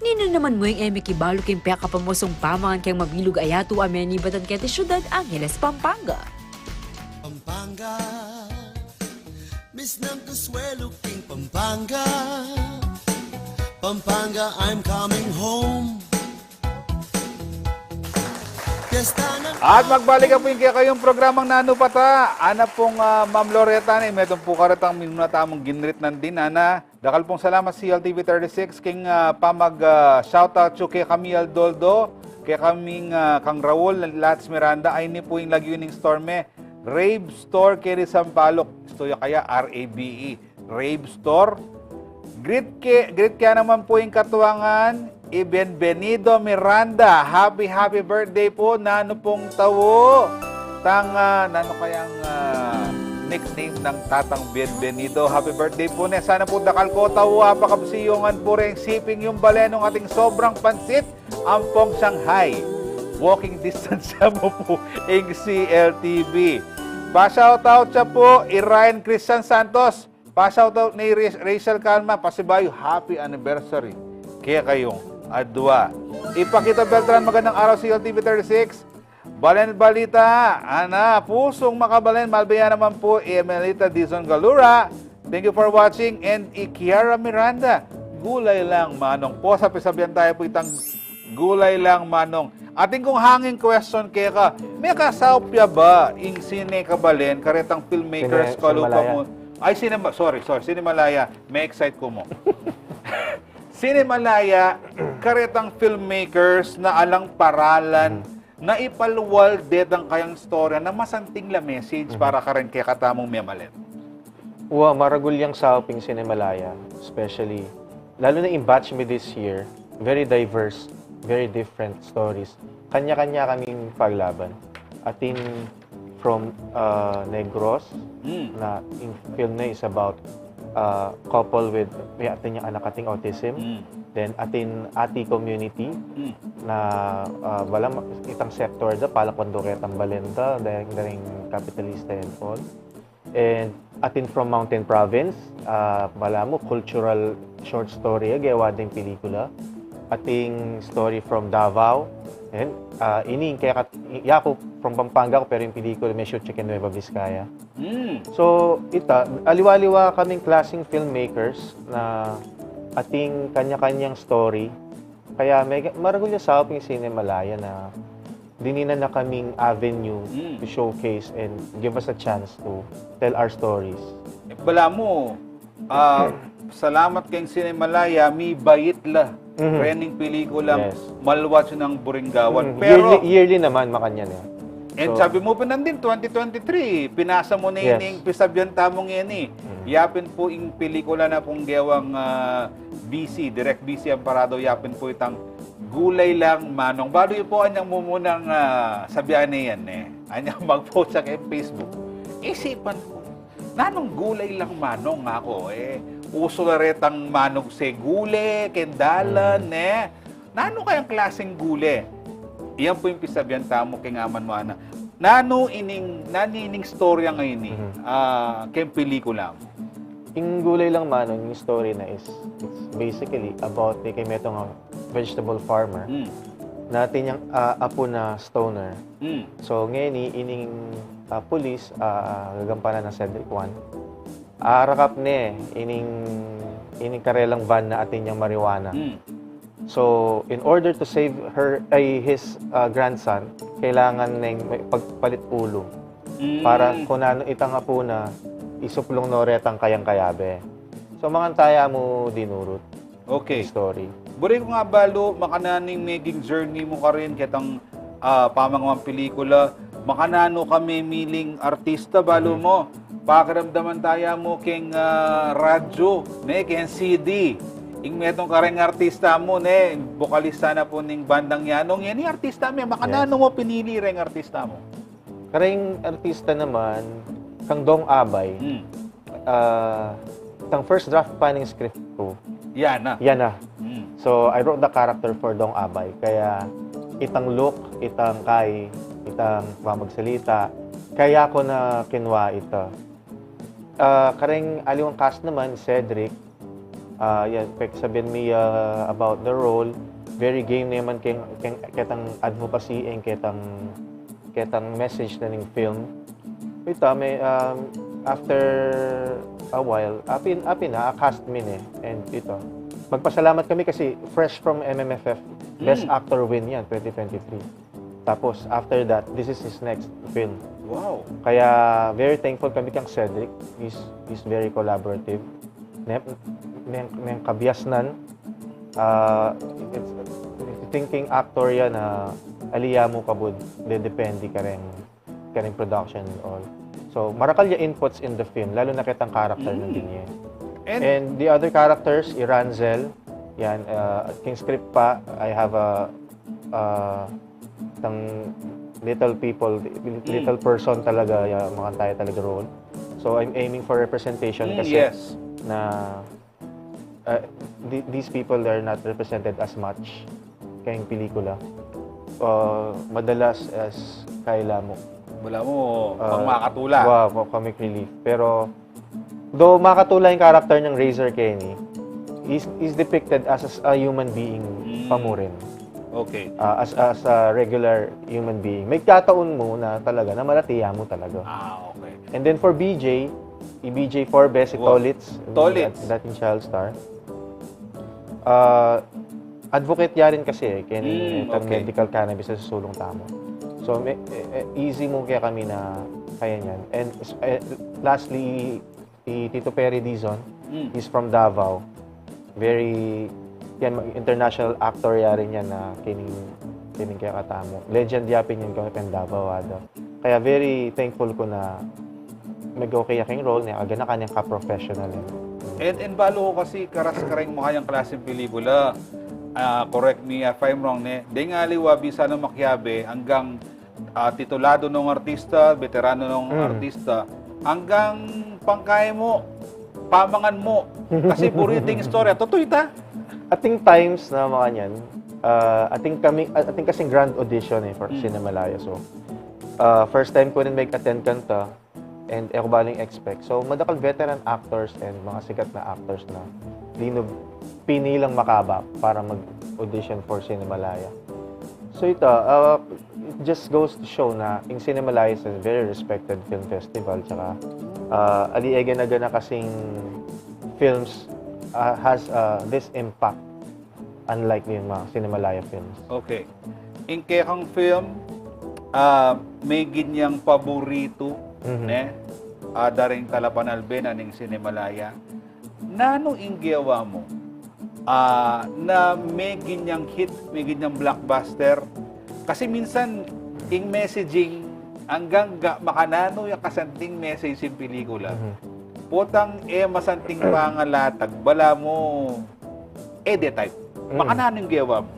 Ninu naman mu ing e mikibalu king pekapamusung pamangan keng mabilug a yatu a menibatan keti syudad Angeles, Pampanga? Pampanga, Miss nang kuswelo king Pampanga. Pampanga, I'm coming home. Fiesta ng At magbalik na pu ing kekayung programang Nanu Pa Ta. Ana pung, ah, Ma'am Loretta, ne, metung pu karetang minuna tamung ginrit nandin, ana. Dakal pung salamat C L T V thirty-six king, ah, pamag, ah, shoutout yu kekami Aldoldo, kekaming, ah, kang Raul Lats Miranda, ayni pu ing lagyu ning store me, Rave Store keti Sampaloc. Istu ya kaya, R A V E, Rave Store. Greet ke, greet ke naman pu ing katuangan i Bienvenido Miranda. Happy, happy birthday pu. Nanu pung tau tang, ah, nanu kayang, ah, nickname nang tatang Bienvenido? Happy birthday pu ne. Sana pu dakal kong tau apakabsiyungan pu reng siping yung balen nung ating sobrang pansit ampong Shanghai. Walking distance ya mu pu ing C L T V. Pa-shoutout ya pu i Ryan Christian Santos. Pa-shoutout ne i Ra-, Rachel Calma, pasibayu, happy anniversary kekayung adua. I Paquito Beltran, magandang araw, C L T V thirty-six. Balen Balita, ana, pusung makabalen, malbe ya naman pu i Emelita Dizon Galura. Thank you for watching. And i Kiara Miranda, gulay lang, manong. Pu, sabi-sabian tayu pu itang gulay lang, manong. Atin kung hangin question keka, mekasaup ya ba ing sine kabalen karetang filmmakers Sine-, kalupa Cinemalaya. Mu? Ay, Cinema-, sorry, sorry, Cinemalaya. Me-excite ku mu. Cinemalaya, karetang filmmakers na alang paralan, Mhm. na ipalual detang kayang istorya na masanting la message Mhm. para kareng kekatamung memalen. Wa, maragul yang saup ing Cinemalaya, especially, lalu na ing batch mi this year, very diverse, very different stories. Kanya-kanya kaming paglaban. Atin from, uh, Negros, Mm. na ing film na is about, uh, couple with, may atin yang anak ating autism. Mm. Then, atin ati community Mm. na, uh, balamu itang sektor da, pala kuandu ketang balen da, daring, daring kapitalista and all. And atin from Mountain Province, ah, balamu, cultural short story ya, gewa deng pelikula. Atin story from Davao. And, ah, ini, kaya kat-, yaku, from Pampanga ku, pero ing pelikula, me-shoot ya keng Nueva Vizcaya. Mm. So, ita, aliwa-aliwa kaming klaseng filmmakers na atin kanya-kanyang story. Kaya me-, maragul ya saup ing Cinemalaya na dininan na kaming avenue Mm. to showcase and give us a chance to tell our stories. Balamu, ah, salamat keng Cinemalaya, mibait la. Mhm. Rening pelikulang Yes. Malwat Yu Nang Buring Gawan. Mhm. Pero, Yearly, yearly naman, makanyan eh. And So sabi mu pa nandin, twenty twenty-three, pinasa mu na Yes. ining pisabyan tamu ngeni. Mhm. Yapin pu ing pelikula na pung gewang, ah, B C, Direk B C Amparado, yapin pu itang Gulay Lang Manong. Balu yu pu anyang mumunang, ah, sabian ne yan eh. Anyang mag-post sa keng Facebook. Isipan ku, nanung gulay lang manong aku eh? Usu la retang manung segule, keng dalan, Hmm. eh. Nanu kayang klaseng gule? Iyan pu ing pisabian tamu keng aman mu, ana. Nanu ining, nanu ining istorya ngeni, Mhm. ah, keng pelikula mu? Ing Gulay Lang Manong, ing story na is, it's basically about keng metung a vegetable farmer Hmm. na atin yang, ah, apu na stoner. Hmm. So, ngeni, ining, ah, pulis, ah, gagampanan nang Cedric Juan, arakap ne ining, ining karelang van na atin yang marijuana. Hmm. So, in order to save her, ay, his, ah, grandson, kailangan neng may pagpalit ulu Hmm. para kung nanu itang apu na isuplung no retang kayang kayabe. So, mangantaya mu dinurut Okay. story. Buri ku nga balu, makananu ing meging journey mu karin ketang, ah, pamangawang pelikula, makananu ka memiling artista, balu Mhm. mu, pakiramdaman taya mu keng, ah, radyu, ne, keng C D. Ing metung kareng artista mu, ne, bokalista na pu ning bandang Yanong. Yan ing artista mu, makananu Yes. mu pinili reng artista mu? Kareng artista naman, kang Dong Abay, Hmm. ah, itang first draft pa ning script ku, Yan na. yan na. Hmm. So, I wrote the character for Dong Abay. Kaya, itang look, itang kai, itang pamagsalita, kaya ku na kinua ita. Ah, kareng aliwang cast naman, Cedric, ah, yan, peksabian mi, ah, about the role, very game ne man keng, keng, ketang advocacy, and ketang, ketang message na ning film. Ita, may, um, after a while, apin, apin na, a-cast mi ne, and ita. Magpasalamat kami kasi fresh from M M F F, Best Hmm. Actor win yan, twenty twenty-three. Tapos, after that, this is his next film. Wow. Kaya, very thankful kami kang Cedric. He's, he's very collaborative. Neng, neng, neng kabiasnan, ah, it's, thinking actor yan na ali ya mu kabud, dedepende kareng, kareng production and all. So, marakal ya inputs in the film, lalo na ketang character na Mm. binye. And And the other characters, i Ranzel, yan, ah, keng script pa, I have a, ah, itang little people, Mm. little person talaga, ya, makantaya talaga role. So, I'm aiming for representation Mm, kasi yes. na, ah, th-, these people are not represented as much keng pelikula. Ah, madalas as kailan mu. Wala mu, Ah, pang makatula. Wow, pa-, comic relief. Pero, though makatula yung character niyang Razor Kenny, he's, he's depicted as, as a human being Mm. pa mu rin. Okay. Ah, as, as a regular human being. May kataon mu na talaga, na malatiya mu talaga. Ah, okay. And then for B J, i B J Forbes, si Wow. Tolits, Tolits. Dat-, dating child star. Ah, advocate ya rin kasi eh, kaya Mm, itang okay. medical cannabis na susulong tamu. So, may, eh, eh, easy mu kaya kami na kaya niyan. And, eh, lastly, i Tito Perry Dizon, Mm. he's from Davao. Very, yan, international actor ya rin yan na kining, kining kaya katamu. Legend ya pin yan kaya keng Davao, ada. Kaya very thankful ku na mag-okay ya keng role niya, agana kanyang ka-professional, eh. And, and balu ku kasi karas kareng makayang klaseng pelikula. Ah, correct me if I'm wrong, ne? Deng aliwa bisa na makiabe, anggang, ah, titulado nong artista, veterano nong Mm. artista, anggang pangkay mu, pamangan mu. Kasi buri ting istorya. Tutu ita? Ating times na makanyan, ah, ating kami, ating kasing grand audition eh, for Mm. Cinemalaya. So, ah, first time ku rin mag-attend kanta, and e ku balu ing expect. So, madakal veteran actors and mga sikat na actors na linub-, pinilang makaba para mag-audition for Cinemalaya. So, ita, ah, it just goes to show na ing Cinemalaya is a very respected film festival, tsaka, ah, ali e gana-gana kasing films, ah, has, ah, this impact unlike ning mga Cinemalaya films. Okay. Ing kekang film, ah, megin yang paboritu, Mhm. ne? ah, da ring talapanalbe na ning Cinemalaya. Nanu ing gewa mu? Ah, na meginyang hit, meginyang blockbuster. Kasi minsan, ing messaging, anggang ga, makananu ya kasanting message ing pelikula. Mhm. Potang e masanting pangalatag, balamu, e de type. Mm. Makananu ing gewa mu?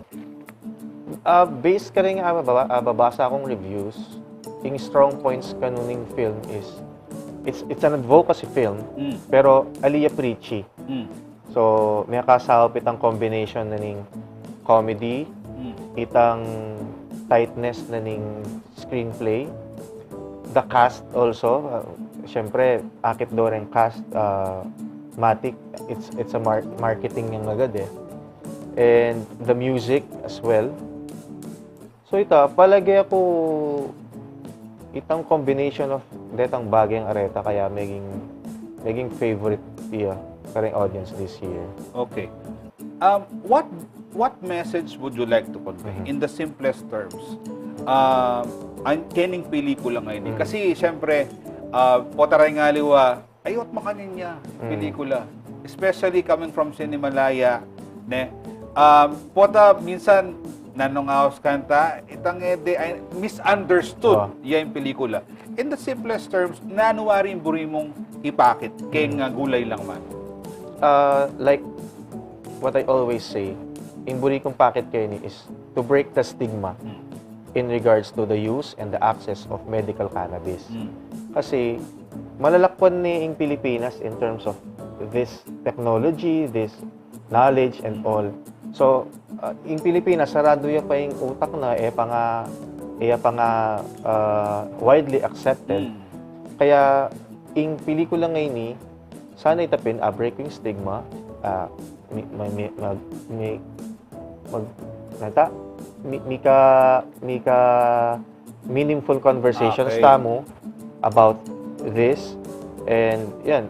Ah, based karing, ah, baba-, ah, babasa kung reviews, ing strong points kanu ning film is, it's, it's an advocacy film, Mm. pero ali ya preachy. Mm. So, mekasaup itang combination na ning comedy, Mm. itang tightness na ning screenplay, the cast also, ah, syempre, akit do ring cast, ah, matik, it's, it's a mar-, marketing yang agad e. And the music as well. So ita, palage ku itang combination of detang bageng areta kaya meging, meging favorite ya karing audience this year. Okay. Um, what, what message would you like to convey Mhm. in the simplest terms? Um, ang kening pelikula ngeni. Mm. Kasi, syempre, ah, pota ring aliwa, ayot makanyan ya Mm. pelikula. Especially coming from Cinemalaya, ne? Um, pota minsan, nanung aus kanta, itang e de, ay, misunderstood Oh. ya ing pelikula. In the simplest terms, nanu wari ing buri mung ipakit, keng, Mm. ah, gulay lang man? Uh, like what I always say, ing buri kung pakit keni is to break the stigma Mm. in regards to the use and the access of medical cannabis. Mm. Kasi, malalakwan ne ing Pilipinas in terms of this technology, this knowledge and all. So, uh, ing Pilipinas, saradu ya pa ing utak na, e pa nga, e pa nga, uh, widely accepted. Mm. Kaya, ing pelikula ngeni, sana ita pin, ah, breaking stigma, ah, mi-, ma-, mi-, mag-, mi-, mag-, nata, mi-, mika, mika meaningful conversations Okay. tamu about this. And, yan,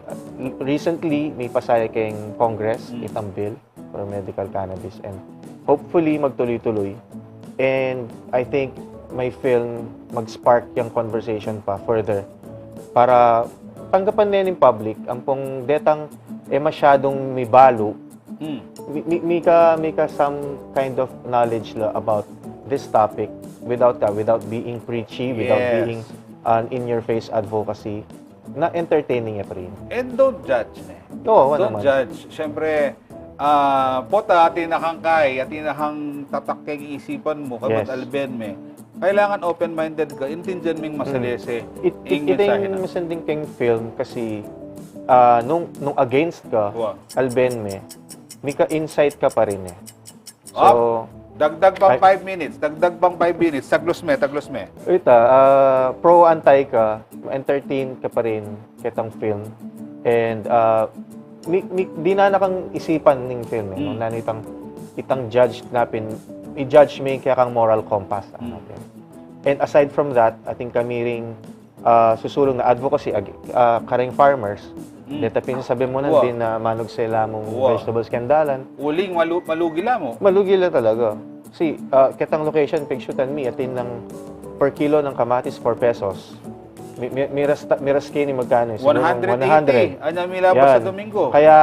recently, mipasa ya keng Congress, Mm. itang bill for medical cannabis. And hopefully, magtuloy-tuloy. And I think my film mag-spark yang conversation pa further para tanggapan ne ning public, ampong detang e masyadung mibalu, Mm. mi-, mi-, mika, mika some kind of knowledge la about this topic without, uh, without being preachy, without Yes. being an in-your-face advocacy, na entertaining ya pa rin. And don't judge, ne? Oo, Don't naman. judge. Siyempre, ah, pota, atin na kang kay, atin na kang tatak keng isipan mu, kabat Yes. alben me. Kailangan open-minded ka, intindihan ming Mm. masalese It, it, ing ita mensahe ing na. masanding keng film kasi, ah, nung, nung against ka, Wa. alben me, mika insight ka pa rin e. So, Op, dagdag pang ay five minutes, dagdag pang five minutes, taglos me, taglos me. Ita, ah, pro anti ka, entertain ka pa rin ketang film. And, ah, mi, mi, dinan na kang isipan ning film e, no? Mm. Nanu itang, itang judge na pin, i-judge me kekang moral compass, Mm. ano, okay? And aside from that, atin kami ring, ah, susulung na advocacy ag-, ah, karing farmers. Mm. Deta pin sabi mu Wa. nandin na manugse la mung Wa. vegetables keng dalan. Uling malu-, malugi la mu. Malugi la talaga. Si, ah, ketang location, pigsutan mi, atin nang per kilo nang kamatis, four pesos. Mi-, mi-, miras ta-, miras keni magkanu? Siguro one hundred eighty. one hundred. Anya mi labas Yan. sa Domingo. Kaya,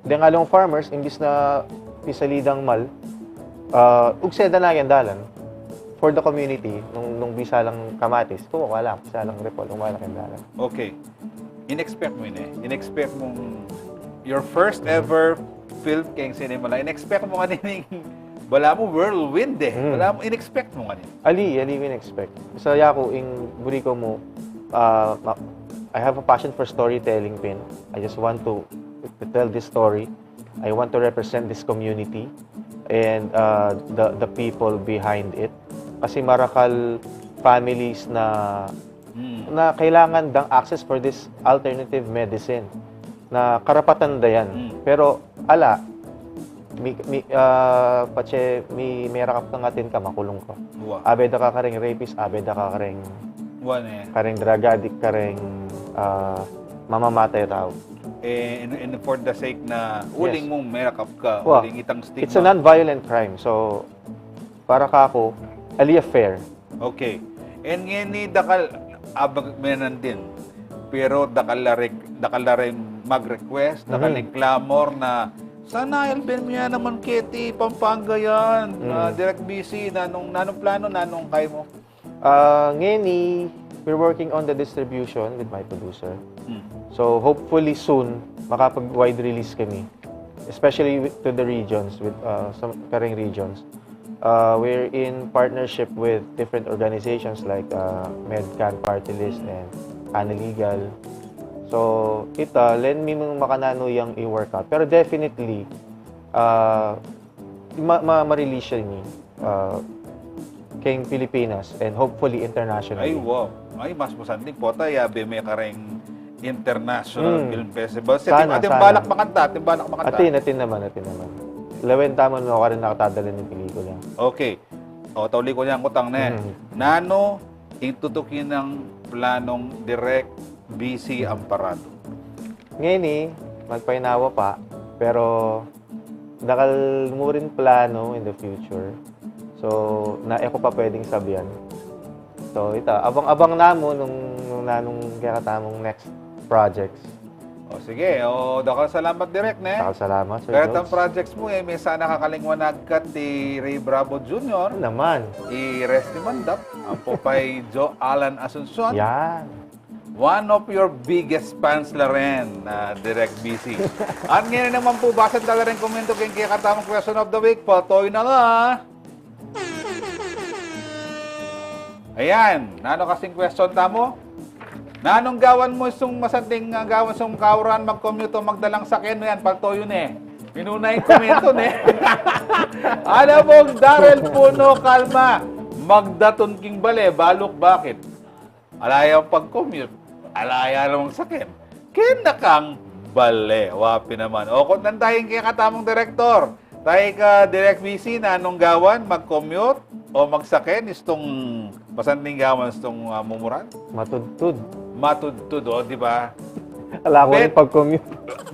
deng alung farmers, imbis na pisali dang mal, ah, ugse da na keng dalan for the community, nung, nung bisa lang kamatis, kukuha la, bisa lang repolyo, kukuha la keng dalan. Okay. In-expect mu ini, in-expect mung your first ever film keng cinema la, in-expect mu kanini, balamu whirlwind e. Mm. Balamu, in-expect mu kanini. Ali, ali in-expect. Sa yaku, ing buri ku mu, ah, ma-, I have a passion for storytelling pin. I just want to, to tell this story. I want to represent this community and, uh, the, the people behind it. Kasi marakal families na, Mm. na kailangan dang access for this alternative medicine na karapatan da yan. Mm. Pero ala, mi, mi, ah, patse mi, merakap ka ngan atin ka, makulung ka. Wa. Abe da ka karing rapist, abe da ka karing, Wa ne. karing drug addict, karing, ah, mamamatay a tau. Eh, and, and for the sake na, Yes. uling mung merakap ka, Wa. uling itang stigma. It's a non-violent crime. So, para kaku, ali a fair. Okay. And ngeni dakal, abag me nandin. Pero dakal la ring, dakal la ring mag-request, dakal ring clamor na, "Sana alben mu ya naman keti Pampanga yan." Ah, Direk B C, nanung, nanung plano, nanung kaya mu? Ah, ngeni, we're working on the distribution with my producer. Hmm. So, hopefully soon, makapag-wide release kami. Especially with, to the regions, with, ah, some karing regions. Uh, we're in partnership with different organizations like, uh, MedCan Party List and Analigal. So, ita, len mi mung makananu yang i-work out. Pero definitely, uh, ma-, ma-, ma-release siya ni, uh, keng Pilipinas and hopefully internationally. Ay, wow. Ay, mas masanting pota, yabe me kareng International Film Festival. Sana, atin balak makanta, atin balak makanta. Atin, atin naman, atin naman. Lawen tamu no karin nakatadala ning pelikula. Okay. O, tauli ku neng kutang, ne. Nanu ing tutuki nang planong Direk B C Amparado? Ngeni, magpainawa pa, pero dakal mu rin plano in the future. So, na e ku pa pwedeng sabian. So, ita, abang-abang namu nung, nung nanung kekatamung next projects. O, sige. O, dakal salamat, Direk, ne? Dakal salamat, Sir Jones. Kaya tang projects mu, e, minsan nakakalingwan agad i Ray Bravo Junior. Naman. I Resty Mandap, ampo pa i Joe Alan Asuncion. Yan. One of your biggest fans la rin, ah, Direk B C. At ngeni naman pu, basan tala ring komento keng kekatamung question of the week. Patuloy na la. Ayan, nanu kasing question tamu? Nanung gawan mu istung masanting, ah, gawan istung kauran, mag-commute o magdalang saken? Yan, paltoyu ne. Minuna ing komento ne. Alam mo, Daryl Puno, kalma. Magdatun king bale, balu ku bakit? Ala yang pag-commute, ala ya namang saken. Kena kang bale, wa pin naman. O, kutnan taya ing kekatamung direktor. Taya ka, Direk B C, nanung gawan, mag-commute o magsaken, istung masanting gawan, istung, ah, mumuran? Matudtud. Matudtud, o, di ba? Ala ku rin pag-commute.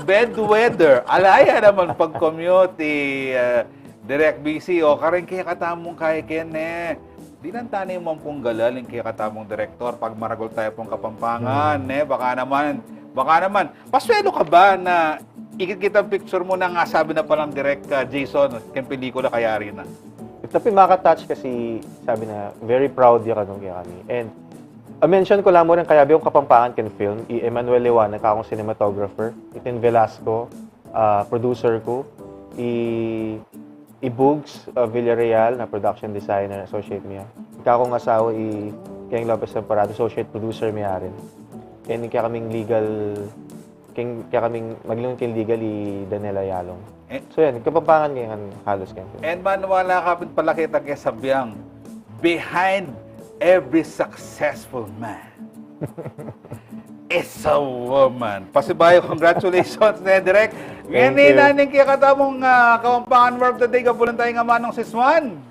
Bad weather. Ala ya naman pag-commute, i, ah, Direk B C, o, karing kekatamung kaya kene. Dinan tana ing mampung galal ing kekatamung direktor, pagmaragul taya pung Kapampangan, ne? Baka naman, baka naman. Paswelu ka ba na ikit-ikit ing picture mu nang asabi na palang Direk, ah, Jason, keng pelikula kayari na? Ita pin makaka-touch kasi, sabi na, very proud ya kanu kekami. And, a-mention ku la mu rin, kayabe kung Kapampangan keng film, i Emmanuel Lewana, kakung cinematographer, i Tin Velasco, ah, producer ku, i, i Bugs, ah, Villarreal, na production designer, associate mi ya. I kakung asawa, i Keng Lopez Amparado, associate producer mi ya rin. Keng, keng kekaming legal, keng, kekaming maglingun keng legal, i Daniela Yalong. Eh. So yan, Kapampangan keng halos keng film. And maniwala ka pin pala kita keng sabian, behind every successful man is a woman. Pasibayu, congratulations ne, Direk. Thank you. Ngeni, nanu ing kekatamung, ah, Kapampangan word of the day, kabulan taya ing amanung siswan.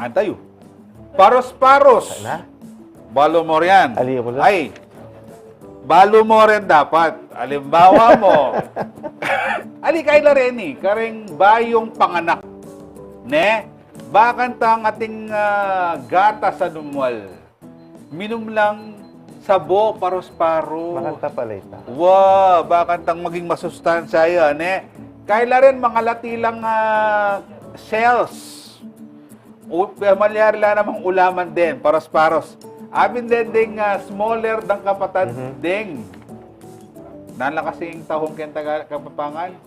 Antayu. Paros-paros. Sana? Balu mo rian. Ali, ako lang. Ay, balu mo rin dapat. Alimbawa mo. Ali, kaila reni, kareng bayung panganak. Ne? Bakantang ating, ah, gatas a numual. Minum lang sabo, paros-paros. Bakanta pala ita. Wa, bakantang maging masustansya ya, ne? Kaila rin, mangalati lang, ah, shells. O, malyari la namang ulaman din, paros-paros. Apin din ding, ah, smaller than kapatad ding. Nanu la kasing tahong keng Taga-, Kapampangan?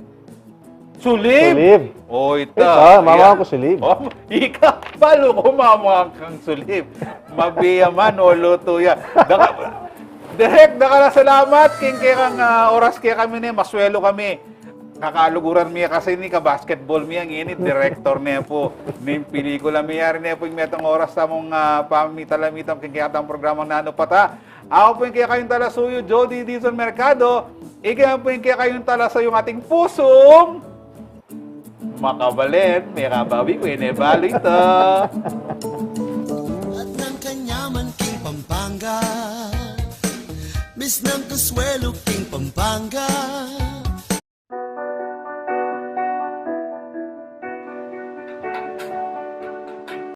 Sulib! Sulib. O, ita. Ita, mama ku sulib. O, ika, balu ku mama kang sulib. Mabiya man o lutu ya. Daka-, Direk, dakal a salamat keng kekang, ah, oras kekami ne, maswelu kami. Kakaluguran mi ya kasi ini, ka-basketball mi ya, ngeni direktor ne pu ning pelikula mi ya. Yari ne pu ing metung oras tamung, ah, pamitalamita keng kekatang programang Nanu Pata. Aku pu ing kekayung talasuyu, Jody Dizon Mercado. Ika pu ing kekayung talasayung ating pusung makabalen, mekabawi ku, e ne balu ita. At nang kanyaman king Pampanga, mis nang kaswelu king Pampanga.